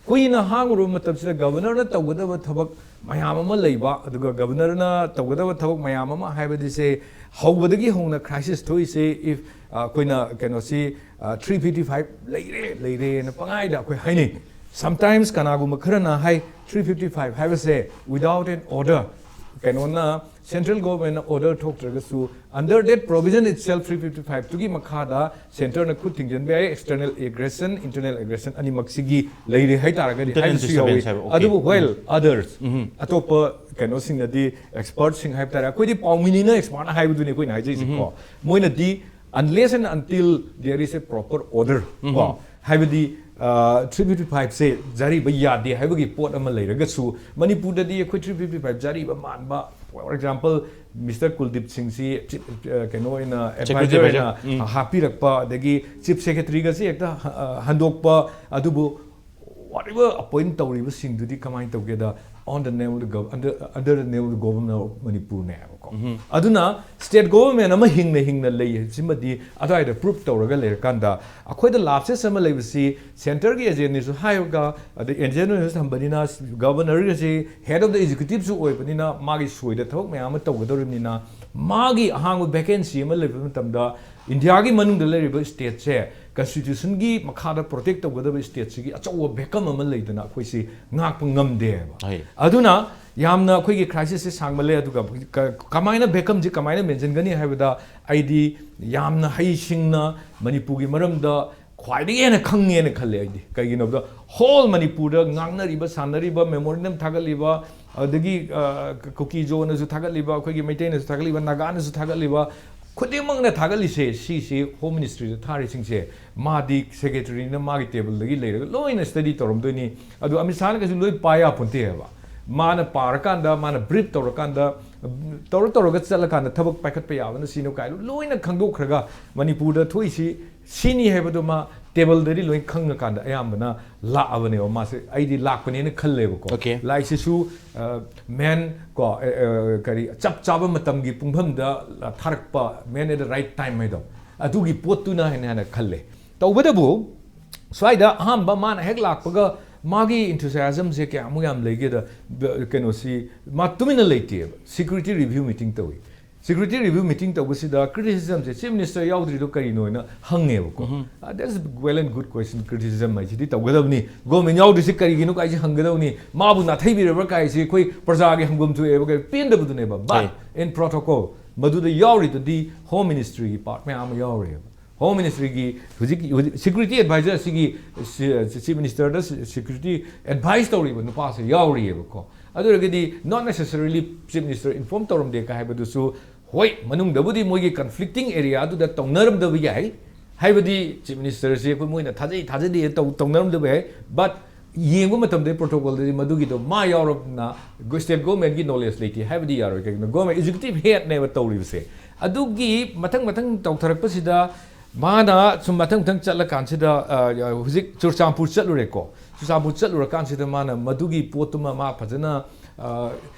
ꯀꯨꯏꯅ ꯍꯥꯡꯉꯨꯔꯕ ꯃꯇꯝꯁꯤꯗ ꯒꯚꯔꯅꯔꯅ ꯇꯧꯒꯗꯕ ꯊꯕꯛ ꯃꯌꯥꯝ ꯑꯃ ꯂꯩꯕ, ꯑꯗꯨꯒ ꯒꯚꯔꯅꯔꯅ ꯇꯧꯒꯗꯕ ꯊꯕꯛ ꯃꯌꯥꯝ ꯑꯃ ꯍꯥꯏꯕꯗꯤꯁꯦ ꯍꯧꯕꯗꯒꯤ ꯍꯧꯅ ꯀ꯭ꯔꯥꯏꯁꯤꯁ ꯊꯣꯛꯏꯁꯦ, if ꯑꯩꯈꯣꯏꯅ ꯀꯩꯅꯣꯁꯤ ꯊ꯭ꯔꯤ ꯐꯤꯐꯇꯤ ꯐꯥꯏꯚ ꯂꯩꯔꯦ ꯂꯩꯔꯦꯅ ꯄꯪꯍꯥꯏꯗ ꯑꯩꯈꯣꯏ ꯍꯥꯏꯅꯩ꯫ ꯁꯝꯇꯥꯏꯝꯁ ꯀꯅꯥꯒꯨꯝꯕ ꯈꯔꯅ ꯍꯥꯏ ꯊ꯭ꯔꯤ ꯐꯤꯐꯇꯤ ꯐꯥꯏꯚ ꯍꯥꯏꯕꯁꯦ without an order, ꯀꯩꯅꯣꯅ ꯁꯦꯟꯇ꯭ꯔꯦꯜ ꯒꯣꯚꯔꯟꯃꯦꯟꯠꯅ ꯑꯣꯔꯗꯔ ꯊꯣꯛꯇ꯭ꯔꯒꯁꯨ under that provision itself three fifty ꯐꯥꯏꯚꯇꯨꯒꯤ ꯃꯈꯥꯗ ꯁꯦꯟꯇꯔꯅ ꯈꯨꯠ ꯊꯤꯡꯖꯤꯟꯕ ꯌꯥꯏ, external aggression, internal aggression ꯑꯅꯤꯃꯛꯁꯤꯒꯤ ꯂꯩꯔꯦ ꯍꯥꯏꯇꯥꯔꯒꯗꯤ Internal ꯍꯥꯏꯕꯁꯨ ꯌꯥꯎꯋꯤ꯫ disturbance ꯍꯥꯏꯕ, okay. ꯑꯗꯨꯕꯨ well others ꯑꯇꯣꯞꯄ ꯀꯩꯅꯣꯁꯤꯡꯅꯗꯤ ꯑꯦꯛꯁꯄꯔꯠꯁꯤꯡ ꯍꯥꯏꯕ ꯇꯥꯔꯦ, ꯑꯩꯈꯣꯏꯗꯤ ꯄꯥꯎꯃꯤꯅꯤꯅ ꯑꯦꯛꯁꯄꯔꯠꯅ ꯍꯥꯏꯕꯗꯨꯅꯤ ꯑꯩꯈꯣꯏꯅ ꯍꯥꯏꯖꯩꯁꯦꯀꯣ꯫ ꯃꯣꯏꯅꯗꯤ unless and until there is a proper order ꯀꯣ, ꯍꯥꯏꯕꯗꯤ ꯊ꯭ꯔꯤ ꯐꯤꯐꯇꯤ ꯐꯥꯏꯚꯁꯦ ꯖꯥꯔꯤꯕ ꯌꯥꯗꯦ ꯍꯥꯏꯕꯒꯤ ꯄꯣꯠ ꯑꯃ ꯂꯩꯔꯒꯁꯨ, ꯃꯅꯤꯄꯨꯔꯗꯗꯤ ꯑꯩꯈꯣꯏ ꯊ꯭ꯔꯤ ꯐꯤꯐꯇꯤ ꯐꯥꯏꯚ ꯖꯥꯔꯤꯕ ꯃꯥꯟꯕ, for example, ꯃꯤꯁꯇꯔ ꯀꯨꯜꯗꯤꯞ ꯁꯤꯡꯁꯤ ꯆꯤꯞ, ꯑ, ꯀꯩꯅꯣ ꯑꯣꯏꯅ, Secretary advisor advisor. ꯑꯣꯏꯅ ꯎꯝ. ꯍꯥꯞꯄꯤꯔꯛꯄ, ꯑꯗꯒꯤ ꯆꯤꯞ ꯁꯦꯀ꯭ꯔꯦꯇꯔꯤꯒꯁꯦ ꯍꯦꯛꯇ, ꯑ, ꯍꯟꯗꯣꯛꯄ, ꯑꯗꯨꯕꯨ whatever appoint ꯇꯧꯔꯤꯕꯁꯤꯡꯗꯨꯗꯤ ꯀꯃꯥꯏꯅ ꯇꯧꯒꯦꯗ, on the name of the gov-, under, under the name of the government of ꯃꯅꯤꯄꯨꯔꯅꯦꯕꯀꯣ꯫ ꯑꯗꯨꯅ state government ꯑꯃ ꯍꯤꯡꯅ ꯍꯤꯡꯅ ꯂꯩ ꯍꯥꯏꯕꯁꯤꯃꯗꯤ ꯑꯗꯨꯋꯥꯏꯗ prove ꯇꯧꯔꯒ ꯂꯩꯔꯀꯥꯟꯗ, ꯑꯩꯈꯣꯏꯗ lapses ꯑꯃ ꯂꯩꯕꯁꯤ centreꯒꯤ agentꯅꯁꯨ ꯍꯥꯏꯔꯒ, ꯑꯗꯩ agentꯅꯁꯨ ꯊꯝꯕꯅꯤꯅ, governorꯒꯁꯤ head of the executiveꯁꯨ ꯑꯣꯏꯕꯅꯤꯅ, ꯃꯥꯒꯤ ꯁꯣꯏꯗ ꯊꯕꯛ ꯃꯌꯥꯝ ꯑꯃ ꯇꯧꯒꯗꯧꯔꯤꯕꯅꯤꯅ, ꯃꯥꯒꯤ ꯑꯍꯥꯡꯕ vacancy ꯑꯃ ꯂꯩꯕ ꯃꯇꯝꯗ, ꯏꯟꯗꯤꯌꯥꯒꯤ ꯃꯅꯨꯡꯗ ꯂꯩꯔꯤꯕ stateꯁꯦ constitutionꯒꯤ ꯃꯈꯥꯗ protect ꯇꯧꯒꯗꯕ stateꯁꯤꯒꯤ ꯑꯆꯧꯕ vacuum ꯑꯃ ꯂꯩꯗꯅ ꯑꯩꯈꯣꯏꯁꯤ ꯉꯥꯛꯄ ꯉꯝꯗꯦꯕ꯫ ꯍꯣꯏ. ꯑꯗꯨꯅ ꯌꯥꯝꯅ ꯑꯩꯈꯣꯏꯒꯤ crisisꯁꯦ ꯁꯥꯡꯃꯜꯂꯦ꯫ ꯑꯗꯨꯒ ꯀ-, ꯀꯃꯥꯏꯅ vacuumꯁꯤ ꯀꯃꯥꯏꯅ ꯃꯦꯟꯁꯤꯟꯒꯅꯤ ꯍꯥꯏꯕꯗ, ꯑꯩꯗꯤ ꯌꯥꯝꯅ ꯍꯩꯁꯤꯡꯅ ꯃꯅꯤꯄꯨꯔꯒꯤ ꯃꯔꯝꯗ ꯈ꯭ꯋꯥꯏꯗꯒꯤ ꯍꯦꯟꯅ ꯈꯪꯉꯦꯅ ꯈꯜꯂꯦ ꯑꯩꯗꯤ꯫ ꯀꯩꯒꯤꯅꯣ ꯍꯥꯏꯕꯗ, whole ꯃꯅꯤꯄꯨꯔꯗ ꯉꯥꯡꯅꯔꯤꯕ, ꯁꯥꯟꯅꯔꯤꯕ, memorandum ꯊꯥꯒꯠꯂꯤꯕ, ꯑꯗꯒꯤ, ꯑ, ꯀꯨꯀꯤ ꯖꯣꯅꯁꯨ ꯊꯥꯒꯠꯂꯤꯕ, ꯑꯩꯈꯣꯏꯒꯤ ꯃꯩꯇꯩꯅꯁꯨ ꯊꯥꯒꯠꯂꯤꯕ, ꯅꯥꯒꯥꯅꯁꯨ ꯊꯥꯒꯠꯂꯤꯕ, ꯈꯨꯗꯤꯡꯃꯛꯅ ꯊꯥꯒꯠꯂꯤꯁꯦ, ꯁꯤꯁꯤ Home Ministryꯗ ꯊꯥꯔꯤꯁꯤꯡꯁꯦ, ꯃꯥꯗꯤ secretaryꯅ ꯃꯥꯒꯤ tableꯗꯒꯤ ꯂꯩꯔꯒ ꯂꯣꯏꯅ study ꯇꯧꯔꯝꯗꯣꯏꯅꯤ꯫ ꯑꯗꯨ ꯑꯃꯤꯠ ꯁꯥꯍꯅ ꯀꯩꯁꯨ ꯂꯣꯏ ꯄꯥ ꯌꯥꯄꯣꯟꯇꯦ ꯍꯥꯏꯕ꯫ ꯃꯥꯅ ꯄꯥꯔꯀꯥꯟꯗ, ꯃꯥꯅ brief ꯇꯧꯔꯀꯥꯟꯗ, ꯇꯧꯔ ꯇꯧꯔꯒ ꯆꯠꯂꯀꯥꯟꯗ ꯊꯕꯛ ꯄꯥꯏꯈꯠꯄ ꯌꯥꯕꯅ ꯁꯤꯅ ꯀꯥꯏꯅ ꯂꯣꯏꯅ ꯈꯪꯗꯣꯛꯈ꯭ꯔꯒ, ꯃꯅꯤꯄꯨꯔꯗ ꯊꯣꯛꯏꯁꯤ ꯁꯤꯅꯤ ꯍꯥꯏꯕꯗꯨꯃ tableꯗꯗꯤ ꯂꯣꯏ ꯈꯪꯉꯀꯥꯟꯗ ꯑꯌꯥꯝꯕꯅ ꯂꯥꯛꯑꯕꯅꯦꯕ꯫ ꯃꯥꯁꯦ ꯑꯩꯗꯤ ꯂꯥꯛꯄꯅꯦꯅ ꯈꯜꯂꯦꯕꯀꯣ꯫ Okay. ꯂꯥꯛꯏꯁꯤꯁꯨ, ꯑ, man ꯀꯣ, ꯑ, ꯑ, ꯀꯔꯤ, ꯆꯞ ꯆꯥꯕ ꯃꯇꯝꯒꯤ ꯄꯨꯡꯐꯝꯗ ꯊꯥꯔꯛꯄ, man at the right time ꯍꯥꯏꯗꯣ, ꯑꯗꯨꯒꯤ ꯄꯣꯠꯇꯨꯅ ꯍꯦꯟꯅ ꯍꯦꯟꯅ ꯈꯜꯂꯦ꯫ ꯇꯧꯕꯇꯕꯨ ꯁ꯭ꯋꯥꯏꯗ ꯑꯍꯥꯟꯕ ꯃꯥꯅ ꯍꯦꯛ ꯂꯥꯛꯄꯒ ꯃꯥꯒꯤ enthusiasmꯁꯦ ꯀꯌꯥꯃꯨꯛ ꯌꯥꯝ ꯂꯩꯒꯦꯗ, ꯕ-, ꯀꯩꯅꯣꯁꯤ ꯃꯥ ꯇꯨꯃꯤꯟꯅ ꯂꯩꯇꯦꯕ꯫ Security review meeting ꯇꯧꯏ꯫ Security review meeting ꯇꯧꯕꯁꯤꯗ criticismꯁꯦ Chief Minister ꯌꯥꯎꯗ꯭ꯔꯤꯗꯣ ꯀꯔꯤꯅꯣ ꯍꯥꯏꯅ ꯍꯪꯉꯦꯕꯀꯣ꯫ Uh, that's well and good question, criticism ꯍꯥꯏꯁꯤꯗꯤ ꯇꯧꯒꯗꯕꯅꯤ꯫ Government ꯌꯥꯎꯗ꯭ꯔꯤꯁꯤ ꯀꯔꯤꯒꯤꯅꯣ ꯀꯥꯏꯁꯤ ꯍꯪꯒꯗꯕꯅꯤ꯫ ꯃꯥꯕꯨ ꯅꯥꯊꯩꯕꯤꯔꯕ꯭ꯔꯥ ꯀꯥꯏꯁꯤ ꯑꯩꯈꯣꯏ ꯄ꯭ꯔꯖꯥꯒꯤ ꯍꯪꯐꯝ ꯊꯣꯛꯑꯦꯕ, ꯀꯩ ꯄꯦꯟꯗꯕꯗꯨꯅꯦꯕ꯫ But ꯍꯣꯏ. In protocol, ꯃꯗꯨꯗ ꯌꯥꯎꯔꯤꯗꯨꯗꯤ Home Ministryꯒꯤ part ꯃꯌꯥꯝ ꯑꯃ ꯌꯥꯎꯔꯤꯑꯕ꯫ Home Ministryꯒꯤ ꯍꯧꯖꯤꯛ, ꯍꯧꯖꯤꯛ security advisor ꯑꯁꯤꯒꯤ ꯁꯤ-, Chief Ministerꯗ security advice ꯇꯧꯔꯤꯕ ꯅꯨꯄꯥꯁꯦ ꯌꯥꯎꯔꯤꯑꯕꯀꯣ꯫ ꯑꯗꯨ ꯑꯣꯏꯔꯒꯗꯤ not necessarily Chief Minister inform ꯇꯧꯔꯝꯗꯦ ꯀꯥꯏ ꯍꯥꯏꯕꯗꯨꯁꯨ, ꯍꯣꯏ, ꯃꯅꯨꯡꯗꯕꯨꯗꯤ ꯃꯣꯏꯒꯤ conflicting areaꯗꯨꯗ ꯇꯧꯅꯔꯝꯗꯕ ꯌꯥꯏ꯫ ꯍꯥꯏꯕꯗꯤ ꯆꯤꯐ ꯃꯤꯅꯤꯁꯇꯔꯁꯦ ꯑꯩꯈꯣꯏ ꯃꯣꯏꯅ ꯊꯥꯖꯩ ꯊꯥꯖꯗꯦ ꯇꯧ ꯇꯧꯅꯔꯝꯗꯕ ꯌꯥꯏ, ꯕꯠ ꯌꯦꯡꯕ ꯃꯇꯝꯗ ꯄ꯭ꯔꯣꯇꯣꯀꯣꯜꯗꯗꯤ ꯃꯗꯨꯒꯤꯗꯣ ꯃꯥ ꯌꯥꯎꯔꯕꯅ ꯁ꯭ꯇꯦꯠ ꯒꯣꯔꯃꯦꯟꯒꯤ ꯅꯣꯂꯦꯖ ꯂꯩꯇꯦ ꯍꯥꯏꯕꯗꯤ ꯌꯥꯔꯣꯏ꯫ ꯀꯩꯒꯤꯅꯣ, ꯒꯣꯔꯃꯦꯟ ꯑꯦꯛꯖꯤꯀ꯭ꯌꯨꯇꯤꯚ ꯍꯦꯗꯅꯦꯕ ꯇꯧꯔꯤꯕꯁꯦ꯫ ꯑꯗꯨꯒꯤ ꯃꯊꯪ ꯃꯊꯪ ꯇꯧꯊꯔꯛꯄꯁꯤꯗ ꯃꯥꯅ ꯁꯨꯝ ꯃꯊꯪ ꯃꯊꯪ ꯆꯠꯂꯀꯥꯟꯁꯤꯗ, ꯑ, ꯍꯧꯖꯤꯛ ꯆꯨꯔꯆꯥꯟꯄꯨꯔ ꯆꯠꯂꯨꯔꯦꯀꯣ꯫ ꯆꯨꯔꯆꯥꯟꯄꯨꯔ ꯆꯠꯂꯨꯔꯀꯥꯟꯁꯤꯗ ꯃꯥꯅ ꯃꯗꯨꯒꯤ ꯄꯣꯠꯇꯨꯃ ꯃꯥ ꯐꯖꯅ, ꯑ,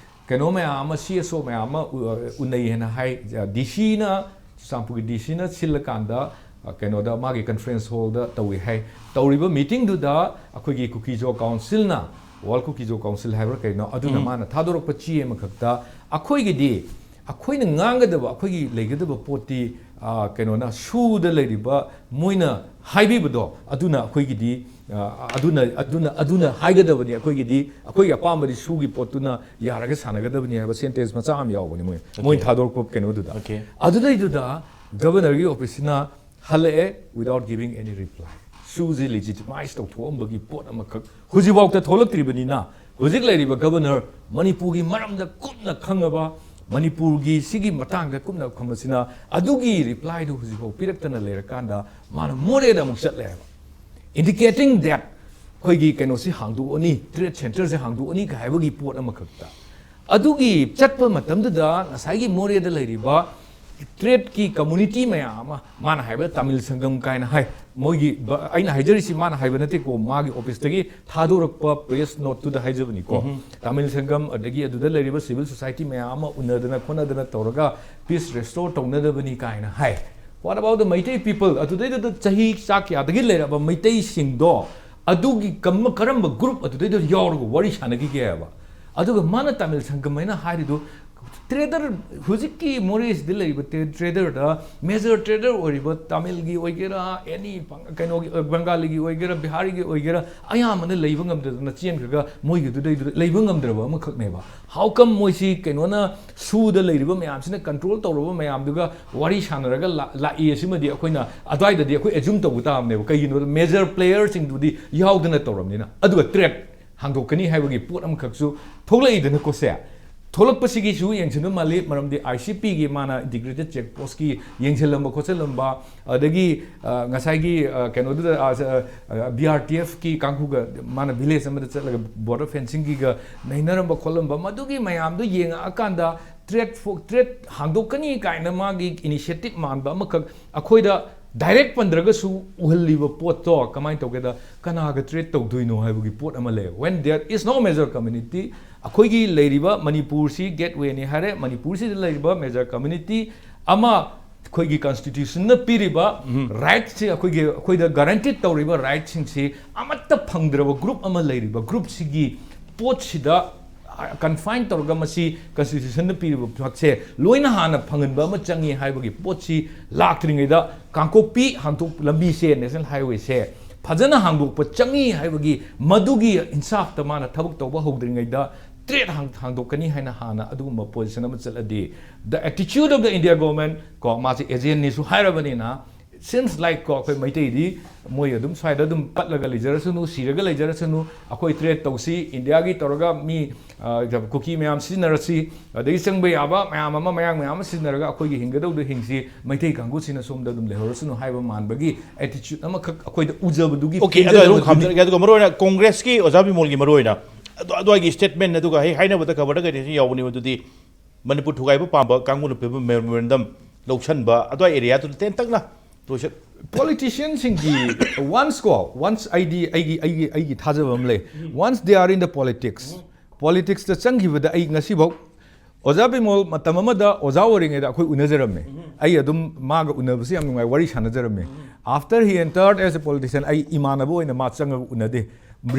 ꯀꯩꯅꯣ ꯃꯌꯥꯝ ꯑꯃ, ꯁꯤ ꯑꯦꯁ ꯑꯣ ꯃꯌꯥꯝ ꯑꯃ ꯎ-, ꯎꯅꯩ ꯍꯥꯏꯅ ꯍꯥꯏ꯫ ꯗꯤ ꯁꯤꯅ, ꯆꯨꯔꯆꯥꯟꯄꯨꯔꯒꯤ ꯗꯤ ꯁꯤꯅ ꯁꯤꯜꯂꯀꯥꯟꯗ, ꯑ, ꯀꯩꯅꯣꯗ, ꯃꯥꯒꯤ ꯀꯟꯐ꯭ꯔꯦꯟꯁ ꯍꯣꯜꯗ ꯇꯧꯏ ꯍꯥꯏ꯫ ꯇꯧꯔꯤꯕ ꯃꯤꯇꯤꯡꯗꯨꯗ ꯑꯩꯈꯣꯏꯒꯤ ꯀꯨꯀꯤꯖꯣ ꯀꯥꯎꯟꯁꯤꯜꯅ, ꯋꯥꯔꯜ ꯀꯨꯀꯤꯖꯣ ꯀꯥꯎꯟꯁꯤꯜ ꯍꯥꯏꯕ꯭ꯔꯥ ꯀꯩꯅꯣ, ꯑꯗꯨꯅ ꯎꯝ꯫ ꯃꯥꯅ ꯊꯥꯗꯣꯔꯛꯄ ꯆꯦ ꯑꯃꯈꯛꯇ ꯑꯩꯈꯣꯏꯒꯤꯗꯤ, ꯑꯩꯈꯣꯏꯅ ꯉꯥꯡꯒꯗꯕ, ꯑꯩꯈꯣꯏꯒꯤ ꯂꯩꯒꯗꯕ ꯄꯣꯠꯇꯤ, ꯑ, ꯀꯩꯅꯣꯅ, ꯁꯨꯗ ꯂꯩꯔꯤꯕ ꯃꯣꯏꯅ ꯍꯥꯏꯕꯤꯕꯗꯣ, ꯑꯗꯨꯅ ꯑꯩꯈꯣꯏꯒꯤꯗꯤ, ꯑ, ꯑꯗꯨꯅ, ꯑꯗꯨꯅ, ꯑꯗꯨꯅ ꯍꯥꯏꯒꯗꯕꯅꯤ꯫ ꯑꯩꯈꯣꯏꯒꯤꯗꯤ, ꯑꯩꯈꯣꯏꯒꯤ ꯑꯄꯥꯝꯕꯗꯤ ꯁꯨꯒꯤ ꯄꯣꯠꯇꯨꯅ ꯌꯥꯔꯒ ꯁꯥꯟꯅꯒꯗꯕꯅꯤ ꯍꯥꯏꯕ ꯁꯦꯟꯇꯦꯟꯁ ꯃꯆꯥ ꯑꯃ ꯌꯥꯎꯕꯅꯤ ꯃꯣꯏ, ꯃꯣꯏꯅ ꯊꯥꯗꯣꯔꯛꯄ ꯀꯩꯅꯣꯗꯨꯗ꯫ ꯑꯣꯀꯦ꯫ ꯑꯗꯨꯗꯩꯗꯨꯗ ꯒꯕꯔꯅꯔꯒꯤ ꯑꯣꯐꯤꯁꯁꯤꯅ ꯍꯜꯂꯛꯑꯦ, without giving any reply꯫ ꯁꯨꯁꯤ ꯂꯤꯖꯤꯇꯤꯃꯥꯏꯁ ꯇꯧꯊꯣꯛꯑꯝꯕꯒꯤ ꯄꯣꯠ ꯑꯃꯈꯛ ꯍꯧꯖꯤꯛꯐꯥꯎꯗ ꯊꯣꯛꯂꯛꯇ꯭ꯔꯤꯕꯅꯤꯅ, ꯍꯧꯖꯤꯛ ꯂꯩꯔꯤꯕ ꯒꯕꯔꯅꯔ, ꯃꯅꯤꯄꯨꯔꯒꯤ ꯃꯔꯝꯗ ꯀꯨꯞꯅ ꯈꯪꯉꯕ, ꯃꯅꯤꯄꯨꯔꯒꯤ ꯁꯤꯒꯤ ꯃꯇꯥꯡꯗ ꯀꯨꯞꯅ ꯈꯪꯕꯁꯤꯅ ꯑꯗꯨꯒꯤ ꯔꯤꯄ꯭ꯂꯥꯏꯗꯨ ꯍꯧꯖꯤꯛꯐꯥꯎ ꯄꯤꯔꯛꯇꯅ ꯂꯩꯔꯀꯥꯟꯗ, ꯃꯥꯅ ꯃꯣꯔꯦꯗ ꯑꯃꯨꯛ ꯆꯠꯂꯦ ꯍꯥꯏꯕ, indicating that ꯑꯩꯈꯣꯏꯒꯤ ꯀꯩꯅꯣꯁꯤ ꯍꯥꯡꯗꯣꯛꯑꯅꯤ, ꯇ꯭ꯔꯦꯗ ꯁꯦꯟꯇꯔꯁꯦ ꯍꯥꯡꯗꯣꯛꯑꯅꯤ ꯀ ꯍꯥꯏꯕꯒꯤ ꯄꯣꯠ ꯑꯃꯈꯛꯇ꯫ ꯑꯗꯨꯒꯤ ꯆꯠꯄ ꯃꯇꯝꯗꯨꯗ ꯉꯁꯥꯏꯒꯤ ꯃꯣꯔꯦꯗ ꯂꯩꯔꯤꯕ ꯇ꯭ꯔꯦꯗꯀꯤ ꯀꯝꯃꯨꯅꯤꯇꯤ ꯃꯌꯥꯝ ꯑꯃ, ꯃꯥꯅ ꯍꯥꯏꯕ ꯇꯥꯃꯤꯜ ꯁꯪꯒꯝ ꯀꯥꯏꯅ ꯍꯥꯏ, ꯃꯣꯏꯒꯤ ꯕ-, ꯑꯩꯅ ꯍꯥꯏꯖꯔꯤꯁꯤ ꯃꯥꯅ ꯍꯥꯏꯕ ꯅꯠꯇꯦꯀꯣ, ꯃꯥꯒꯤ ꯑꯣꯐꯤꯁꯇꯒꯤ ꯊꯥꯗꯣꯔꯛꯄ ꯄ꯭ꯔꯦꯁ ꯅꯣꯠꯇꯨꯗ ꯍꯥꯏꯖꯕꯅꯤꯀꯣ꯫ ꯎꯝꯍꯨꯝ꯫ ꯇꯥꯃꯤꯜ ꯁꯪꯒꯝ, ꯑꯗꯒꯤ ꯑꯗꯨꯗ ꯂꯩꯔꯤꯕ ꯁꯤꯚꯤꯜ ꯁꯣꯁꯥꯏꯇꯤ ꯃꯌꯥꯝ ꯑꯃ ꯎꯅꯗꯅ ꯈꯣꯠꯅꯗꯅ ꯇꯧꯔꯒ ꯄꯤꯁ ꯔꯦꯁꯇꯣꯔ ꯇꯧꯅꯗꯕꯅꯤ ꯀꯥꯏꯅ ꯍꯥꯏ꯫ What about the Meitei people? ꯑꯗꯨꯗꯩꯗꯨꯗ ꯆꯍꯤ ꯆꯥ ꯀꯌꯥꯗꯒꯤ ꯂꯩꯔꯕ ꯃꯩꯇꯩꯁꯤꯡꯗꯣ, ꯑꯗꯨꯒꯤ ꯀꯝ-, ꯀꯔꯝꯕ ꯒ꯭ꯔꯨꯞ ꯑꯗꯨꯗꯩꯗ ꯌꯥꯎꯔꯒ ꯋꯥꯔꯤ ꯁꯥꯟꯅꯈꯤꯒꯦ ꯍꯥꯏꯕ? ꯑꯗꯨꯒ ꯃꯥꯅ ꯇꯥꯃꯤꯜ ꯁꯪꯒꯝ ꯍꯥꯏꯅ ꯍꯥꯏꯔꯤꯗꯨ, ꯇ꯭ꯔꯦꯗꯔ, ꯍꯧꯖꯤꯛꯀꯤ ꯃꯣꯔꯦꯁꯤꯗ ꯂꯩꯔꯤꯕ ꯇ꯭ꯔꯦ-, ꯇ꯭ꯔꯦꯗꯔꯗ, ꯃꯦꯖꯔ ꯇ꯭ꯔꯦꯗꯔ ꯑꯣꯏꯔꯤꯕ ꯇꯥꯃꯤꯜꯒꯤ ꯑꯣꯏꯒꯦꯔꯥ, ꯑꯦꯅꯤ ꯄꯪ-, ꯀꯩꯅꯣꯒꯤ, ꯑ, ꯕꯪꯒꯥꯂꯤꯒꯤ ꯑꯣꯏꯒꯦꯔꯥ, ꯕꯤꯍꯥꯔꯤꯒꯤ ꯑꯣꯏꯒꯦꯔꯥ, ꯑꯌꯥꯝꯕꯅ ꯂꯩꯕ ꯉꯝꯗꯗꯅ ꯆꯦꯟꯈ꯭ꯔꯒ ꯃꯣꯏꯒꯤꯗꯨꯗꯩꯗꯨꯗ ꯂꯩꯕ ꯉꯝꯗ꯭ꯔꯕ ꯑꯃꯈꯛꯅꯦꯕ꯫ How come ꯃꯣꯏꯁꯤ ꯀꯩꯅꯣꯅ ꯁꯨꯗ ꯂꯩꯔꯤꯕ ꯃꯌꯥꯝꯁꯤꯅ ꯀꯟꯇ꯭ꯔꯣꯜ ꯇꯧꯔꯕ ꯃꯌꯥꯝꯗꯨꯒ ꯋꯥꯔꯤ ꯁꯥꯟꯅꯔꯒ ꯂꯥ-, ꯂꯥꯛꯏ ꯑꯁꯤꯃꯗꯤ ꯑꯩꯈꯣꯏꯅ ꯑꯗ꯭ꯋꯥꯏꯗꯗꯤ ꯑꯩꯈꯣꯏ ꯑꯦꯖꯨꯝ ꯇꯧꯕ ꯇꯥꯕꯅꯦꯕ꯫ ꯀꯩꯒꯤꯅꯣꯗ ꯃꯦꯖꯔ ꯄ꯭ꯂꯦꯌꯔꯁꯤꯡꯗꯨꯗꯤ ꯌꯥꯎꯗꯅ ꯇꯧꯔꯕꯅꯤꯅ꯫ ꯑꯗꯨꯒ ꯇ꯭ꯔꯦꯗ ꯍꯥꯡꯗꯣꯛꯀꯅꯤ ꯍꯥꯏꯕꯒꯤ ꯄꯣꯠ ꯑꯃꯈꯛꯁꯨ ꯊꯣꯛꯂꯛꯏꯗꯅꯀꯣ ꯁꯦ꯫ ꯊꯣꯛꯂꯛꯄꯁꯤꯒꯤꯁꯨ ꯌꯦꯡꯁꯤꯟꯕ ꯃꯥꯜꯂꯤ꯫ ꯃꯔꯝꯗꯤ ꯑꯥꯏ ꯁꯤ ꯄꯤꯒꯤ ꯃꯥꯅ ꯏꯟꯇꯤꯒ꯭ꯔꯦꯇꯦꯗ ꯆꯦꯛ ꯄꯣꯁꯀꯤ ꯌꯦꯡꯁꯤꯜꯂꯝꯕ ꯈꯣꯠꯆꯜꯂꯝꯕ, ꯑꯗꯒꯤ ꯑ, ꯉꯁꯥꯏꯒꯤ ꯑ, ꯀꯩꯅꯣꯗꯨꯗ, ꯑ, ꯑ, ꯕꯤ ꯑꯥꯔ ꯇꯤ ꯑꯦꯐꯀꯤ ꯀꯥꯡꯕꯨꯒ ꯃꯥꯅ ꯚꯤꯂꯦꯖ ꯑꯃꯗ ꯆꯠꯂꯒ ꯕꯣꯔꯗꯔ ꯐꯦꯟꯁꯤꯡꯒꯤꯒ ꯅꯩꯅꯔꯝꯕ ꯈꯣꯠꯂꯝꯕ, ꯃꯗꯨꯒꯤ ꯃꯌꯥꯝꯗꯨ ꯌꯦꯡꯉꯛꯑꯀꯥꯟꯗ ꯇ꯭ꯔꯦꯠ ꯐꯣ-, ꯇ꯭ꯔꯦꯠ ꯍꯥꯡꯗꯣꯛꯀꯅꯤ ꯀꯥꯏꯅ ꯃꯥꯒꯤ ꯏꯅꯤꯁꯤꯌꯦꯇꯤꯚ ꯃꯥꯟꯕ ꯑꯃꯈꯛ ꯑꯩꯈꯣꯏꯗ ꯗꯥꯏꯔꯦꯛ ꯄꯟꯗ꯭ꯔꯒꯁꯨ ꯎꯍꯜꯂꯤꯕ ꯄꯣꯠꯇꯣ ꯀꯃꯥꯏꯅ ꯇꯧꯒꯦꯗ, ꯀꯅꯥꯒ ꯇ꯭ꯔꯦꯠ ꯇꯧꯗꯣꯏꯅꯣ ꯍꯥꯏꯕꯒꯤ ꯄꯣꯠ ꯑꯃ ꯂꯩ꯫ When there is no major community, ꯑꯩꯈꯣꯏꯒꯤ ꯂꯩꯔꯤꯕ ꯃꯅꯤꯄꯨꯔꯁꯤ ꯒꯦꯠꯋꯦꯅꯤ ꯍꯥꯏꯔꯦ, ꯃꯅꯤꯄꯨꯔꯁꯤꯗ ꯂꯩꯔꯤꯕ ꯃꯦꯖꯔ ꯀꯝꯃ꯭ꯌꯨꯅꯤꯇꯤ ꯑꯃ ꯑꯩꯈꯣꯏꯒꯤ ꯀꯟꯁꯇꯤꯇ꯭ꯌꯨꯁꯟꯅ ꯄꯤꯔꯤꯕ ꯔꯥꯏꯠꯁꯤ, ꯑꯩꯈꯣꯏꯒꯤ, ꯑꯩꯈꯣꯏꯗ ꯒꯥꯔꯦꯟꯇꯤꯠ ꯇꯧꯔꯤꯕ ꯔꯥꯏꯠꯁꯤꯡꯁꯤ ꯑꯃꯠꯇ ꯐꯪꯗ꯭ꯔꯕ ꯒ꯭ꯔꯨꯞ ꯑꯃ ꯂꯩꯔꯤꯕ ꯒ꯭ꯔꯨꯞꯁꯤꯒꯤ ꯄꯣꯠꯁꯤꯗ ꯀꯟꯐꯥꯏꯟ ꯇꯧꯔꯒ ꯃꯁꯤ ꯀꯟꯁꯇꯤꯇ꯭ꯌꯨꯁꯟꯅ ꯄꯤꯔꯤꯕ ꯍꯛꯁꯦ ꯂꯣꯏꯅ ꯍꯥꯟꯅ ꯐꯪꯍꯟꯕ ꯑꯃ ꯆꯪꯉꯤ ꯍꯥꯏꯕꯒꯤ ꯄꯣꯠꯁꯤ ꯂꯥꯛꯇ꯭ꯔꯤꯉꯩꯗ ꯀꯥꯡꯄꯣꯛꯄꯤ ꯍꯥꯡꯗꯣꯛ ꯂꯝꯕꯤꯁꯦ, ꯅꯦꯁꯅꯦꯜ ꯍꯥꯏꯋꯦꯁꯦ ꯐꯖꯅ ꯍꯥꯡꯗꯣꯛꯄ ꯆꯪꯉꯤ ꯍꯥꯏꯕꯒꯤ ꯃꯗꯨꯒꯤ ꯏꯟꯁꯥꯐꯇ ꯃꯥꯅ ꯊꯕꯛ ꯇꯧꯕ ꯍꯧꯗ꯭ꯔꯤꯉꯩꯗ ꯇ꯭ꯔꯦꯠ ꯍꯥꯡ-, ꯍꯥꯡꯗꯣꯛꯀꯅꯤ ꯍꯥꯏꯅ ꯍꯥꯟꯅ ꯑꯗꯨꯒꯨꯝꯕ ꯄꯣꯖꯤꯁꯟ ꯑꯃ ꯆꯠꯂꯗꯤ, the attitude of the India government, ꯀꯣ, ꯃꯥꯁꯦ ꯑꯦꯖꯦꯟꯅꯤꯁꯨ ꯍꯥꯏꯔꯕꯅꯤꯅ, seems like, ꯀꯣ, ꯑꯩꯈꯣꯏ ꯃꯩꯇꯩꯗꯤ ꯃꯣꯏ ꯑꯗꯨꯝ ꯁ꯭ꯋꯥꯏꯗ ꯑꯗꯨꯝ ꯄꯠꯂꯒ ꯂꯩꯖꯔꯁꯅꯨ, ꯁꯤꯔꯒ ꯂꯩꯖꯔꯁꯅꯨ, ꯑꯩꯈꯣꯏ ꯇ꯭ꯔꯦꯠ ꯇꯧꯁꯤ, ꯏꯟꯗꯤꯌꯥꯒꯤ ꯇꯧꯔꯒ ꯃꯤ, ꯑ, ꯀꯨꯀꯤ ꯃꯌꯥꯝ ꯁꯤꯖꯤꯟꯅꯔꯁꯤ, ꯑꯗꯒꯤ ꯆꯪꯕ ꯌꯥꯕ ꯃꯌꯥꯝ ꯑꯃ, ꯃꯌꯥꯡ ꯃꯌꯥꯝ ꯑꯃ ꯁꯤꯖꯤꯟꯅꯔꯒ ꯑꯩꯈꯣꯏꯒꯤ ꯍꯤꯡꯒꯗꯧꯗꯣ ꯍꯤꯡꯁꯤ, ꯃꯩꯇꯩ ꯀꯥꯡꯕꯨꯁꯤꯅ ꯁꯣꯝꯗ ꯑꯗꯨꯝ ꯂꯩꯍꯧꯔꯁꯅꯨ ꯍꯥꯏꯕ ꯃꯥꯟꯕꯒꯤ ꯑꯦꯇꯤꯆ꯭ꯌꯨꯠ ꯑꯃꯈꯛ ꯑꯩꯈꯣꯏꯗ ꯎꯖꯕꯗꯨꯒꯤ ꯑꯣꯀꯦ, ꯑꯗꯣ ꯑꯗꯨꯝ ꯐꯤꯖꯕꯗꯨꯅꯤ꯫ ꯈꯥꯝꯖꯔꯒꯦ꯫ ꯑꯗꯨꯒ ꯃꯔꯨꯑꯣꯏꯅ ꯀꯣꯡꯒ꯭ꯔꯦꯁꯀꯤ ꯑꯣꯖꯥ ꯕꯤꯃꯣꯜꯒꯤ ꯃꯔꯨꯑꯣꯏꯅ ꯑꯗꯨ-, ꯑꯗꯨꯋꯥꯏꯒꯤ ꯁ꯭ꯇꯦꯠꯃꯦꯟ ꯑꯗꯨꯒ ꯍꯦꯛ ꯍꯥꯏꯅꯕꯗ ꯈꯕꯔꯗ ꯀꯩꯗꯁꯨ ꯌꯥꯎꯕꯅꯤ, ꯃꯗꯨꯗꯤ ꯃꯅꯤꯄꯨꯔ ꯊꯨꯒꯥꯏꯕ ꯄꯥꯝꯕ ꯀꯥꯡꯕꯨꯅ ꯄꯤꯕ ꯃꯦꯃꯣꯔꯦꯟꯗꯝ ꯂꯧꯁꯟꯕ ꯑꯗꯨꯋꯥꯏ ꯑꯦꯔꯤꯌꯥꯗꯨꯗ ꯇꯦꯟꯇꯛꯅ ꯂꯣꯏꯁꯤꯟ-, ꯄꯣꯂꯤꯇꯤꯁꯤꯌꯟꯁꯤꯡꯒꯤ ꯋꯥꯟꯁ ꯀꯣ, ꯋꯥꯟꯁ ꯑꯩꯗꯤ ꯑꯩꯒꯤ, ꯑꯩꯒꯤ, ꯑꯩꯒꯤ ꯊꯥꯖꯕ ꯑꯃ ꯂꯩ꯫ Once they are in the politics, ꯄꯣꯂꯤꯇꯤꯛꯁꯇ ꯆꯪꯈꯤꯕꯗ ꯑꯩ ꯉꯁꯤꯐꯥꯎ ꯑꯣꯖꯥ ꯕꯤꯃꯣꯜ ꯃꯇꯝ ꯑꯃꯗ ꯑꯣꯖꯥ ꯑꯣꯏꯔꯤꯉꯩꯗ ꯑꯩꯈꯣꯏ ꯎꯅꯖꯔꯝꯃꯦ꯫ ꯑꯩ ꯑꯗꯨꯝ ꯃꯥꯒ ꯎꯅꯕꯁꯦ ꯌꯥꯝ ꯅꯨꯡꯉꯥꯏ, ꯋꯥꯔꯤ ꯁꯥꯟꯅꯖꯔꯝꯃꯦ꯫ After he entered as a politician, ꯑꯩ ꯏꯃꯥꯟꯅꯕ ꯑꯣꯏꯅ ꯃꯥ ꯆꯪꯉꯒ ꯎꯅꯗꯦ꯫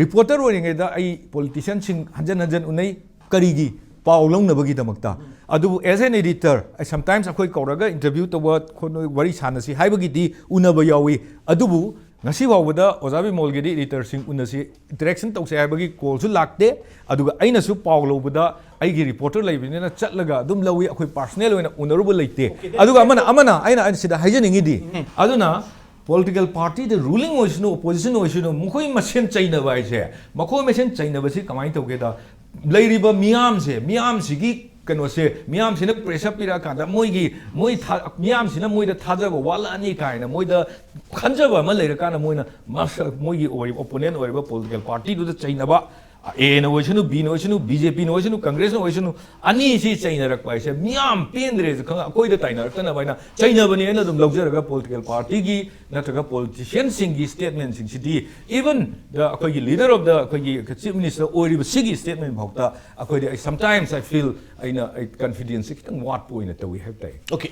ꯔꯤꯄꯣꯔꯇꯔ ꯑꯣꯏꯔꯤꯉꯩꯗ ꯑꯩ ꯄꯣꯂꯤꯇꯤꯁꯤꯌꯟꯁꯤꯡ ꯍꯟꯖꯟ ꯍꯟꯖꯟ ꯎꯅꯩ꯫ ꯀꯔꯤꯒꯤ? ꯄꯥꯎ ꯂꯧꯅꯕꯒꯤꯗꯃꯛꯇ꯫ ꯑꯗꯨꯕꯨ as an editor, ꯑꯩ sometimes ꯑꯩꯈꯣꯏ ꯀꯧꯔꯒ ꯏꯟꯇꯔꯚ꯭ꯌꯨ ꯇꯧꯕ ꯈꯣꯠꯅ ꯋꯥꯔꯤ ꯁꯥꯟꯅꯁꯤ ꯍꯥꯏꯕꯒꯤꯗꯤ ꯎꯅꯕ ꯌꯥꯎꯏ꯫ ꯑꯗꯨꯕꯨ ꯉꯁꯤ ꯐꯥꯎꯕꯗ ꯑꯣꯖꯥ ꯕꯤꯃꯣꯜꯒꯤꯗꯤ ꯏꯗꯤꯇꯔꯁꯤꯡ ꯎꯅꯁꯤ, ꯏꯟꯇꯔꯦꯛꯁꯟ ꯇꯧꯁꯦ ꯍꯥꯏꯕꯒꯤ ꯀꯣꯜꯁꯨ ꯂꯥꯛꯇꯦ꯫ ꯑꯗꯨꯒ ꯑꯩꯅꯁꯨ ꯄꯥꯎ ꯂꯧꯕꯗ ꯑꯩꯒꯤ ꯔꯤꯄꯣꯔꯇꯔ ꯂꯩꯕꯅꯤꯅ ꯆꯠꯂꯒ ꯑꯗꯨꯝ ꯂꯧꯏ, ꯑꯩꯈꯣꯏ ꯄꯥꯔꯁꯣꯅꯦꯜ ꯑꯣꯏꯅ ꯎꯅꯔꯨꯕ ꯂꯩꯇꯦ꯫ ꯑꯗꯨꯒ ꯑꯃꯅ, ꯑꯃꯅ ꯑꯩꯅ, ꯑꯩꯅ ꯁꯤꯗ ꯍꯥꯏꯖꯅꯤꯡꯉꯤꯗꯤ, ꯑꯗꯨꯅ ꯄꯣꯂꯤꯇꯤꯀꯦꯜ ꯄꯥꯔꯇꯤꯗ ꯔꯨꯂꯤꯡ ꯑꯣꯏꯁꯅꯨ, ꯑꯣꯄꯣꯖꯤꯁꯟ ꯑꯣꯏꯁꯅꯨ, ꯃꯈꯣꯏ ꯃꯁꯦꯟ ꯆꯩꯅꯕ ꯍꯥꯏꯁꯦ, ꯃꯈꯣꯏ ꯃꯁꯦꯟ ꯆꯩꯅꯕꯁꯤ ꯀꯃꯥꯏꯅ ꯇꯧꯒꯦꯗ, ꯂꯩꯔꯤꯕ ꯃꯤꯌꯥꯝꯁꯦ, ꯃꯤꯌꯥꯝꯁꯤꯒꯤ ꯀꯩꯅꯣꯁꯦ, ꯃꯤꯌꯥꯝꯁꯤꯅ pressure ꯄꯤꯔꯛꯑꯀꯥꯟꯗ ꯃꯣꯏꯒꯤ, ꯃꯣꯏ ꯊꯥ-, ꯃꯤꯌꯥꯝꯁꯤꯅ ꯃꯣꯏꯗ ꯊꯥꯖꯕ ꯋꯥꯠꯂꯛꯑꯅꯤ ꯀꯥꯏꯅ ꯃꯣꯏꯗ ꯈꯟꯖꯕ ꯑꯃ ꯂꯩꯔꯀꯥꯟꯗ ꯃꯣꯏꯅ ꯃꯁ-, ꯃꯣꯏꯒꯤ ꯑꯣꯏꯔꯤꯕ opponent ꯑꯣꯏꯔꯤꯕ political party ꯗꯨꯗ ꯆꯩꯅꯕ, ꯑꯦꯅ ꯑꯣꯏꯁꯅꯨ, ꯕꯤꯅ ꯑꯣꯏꯁꯅꯨ, ꯕꯤ ꯖꯦ ꯄꯤꯅ ꯑꯣꯏꯁꯅꯨ, ꯀꯪꯒ꯭ꯔꯦꯁꯅ ꯑꯣꯏꯁꯅꯨ, ꯑꯅꯤꯁꯤ ꯆꯩꯅꯔꯛꯄ ꯍꯥꯏꯁꯦ ꯃꯤꯌꯥꯝ ꯄꯦꯟꯗ꯭ꯔꯦꯁꯦ ꯈꯪꯉ ꯑꯩꯈꯣꯏꯗ ꯇꯥꯏꯅꯔꯛꯇꯅꯕ ꯍꯥꯏꯅ ꯆꯩꯅꯕꯅꯦ ꯍꯥꯏꯅ ꯑꯗꯨꯝ ꯂꯧꯖꯔꯒ political party ꯒꯤ ꯅꯠꯇ꯭ꯔꯒ politician ꯁꯤꯡꯒꯤ statement ꯁꯤꯡꯁꯤꯗꯤ, even the ꯑꯩꯈꯣꯏꯒꯤ leader of the, ꯑꯩꯈꯣꯏꯒꯤ chief minister ꯑꯣꯏꯔꯤꯕ ꯁꯤꯒꯤ statement ꯐꯥꯎꯗ ꯑꯩꯈꯣꯏꯗꯤ, ꯑꯩ sometimes I feel ꯑꯩꯅ, ꯑꯩ confidence ꯁꯦ ꯈꯤꯇꯪ ꯋꯥꯠꯄ ꯑꯣꯏꯅ ꯇꯧꯏ ꯍꯥꯏꯕ ꯇꯥꯏ꯫ Okay.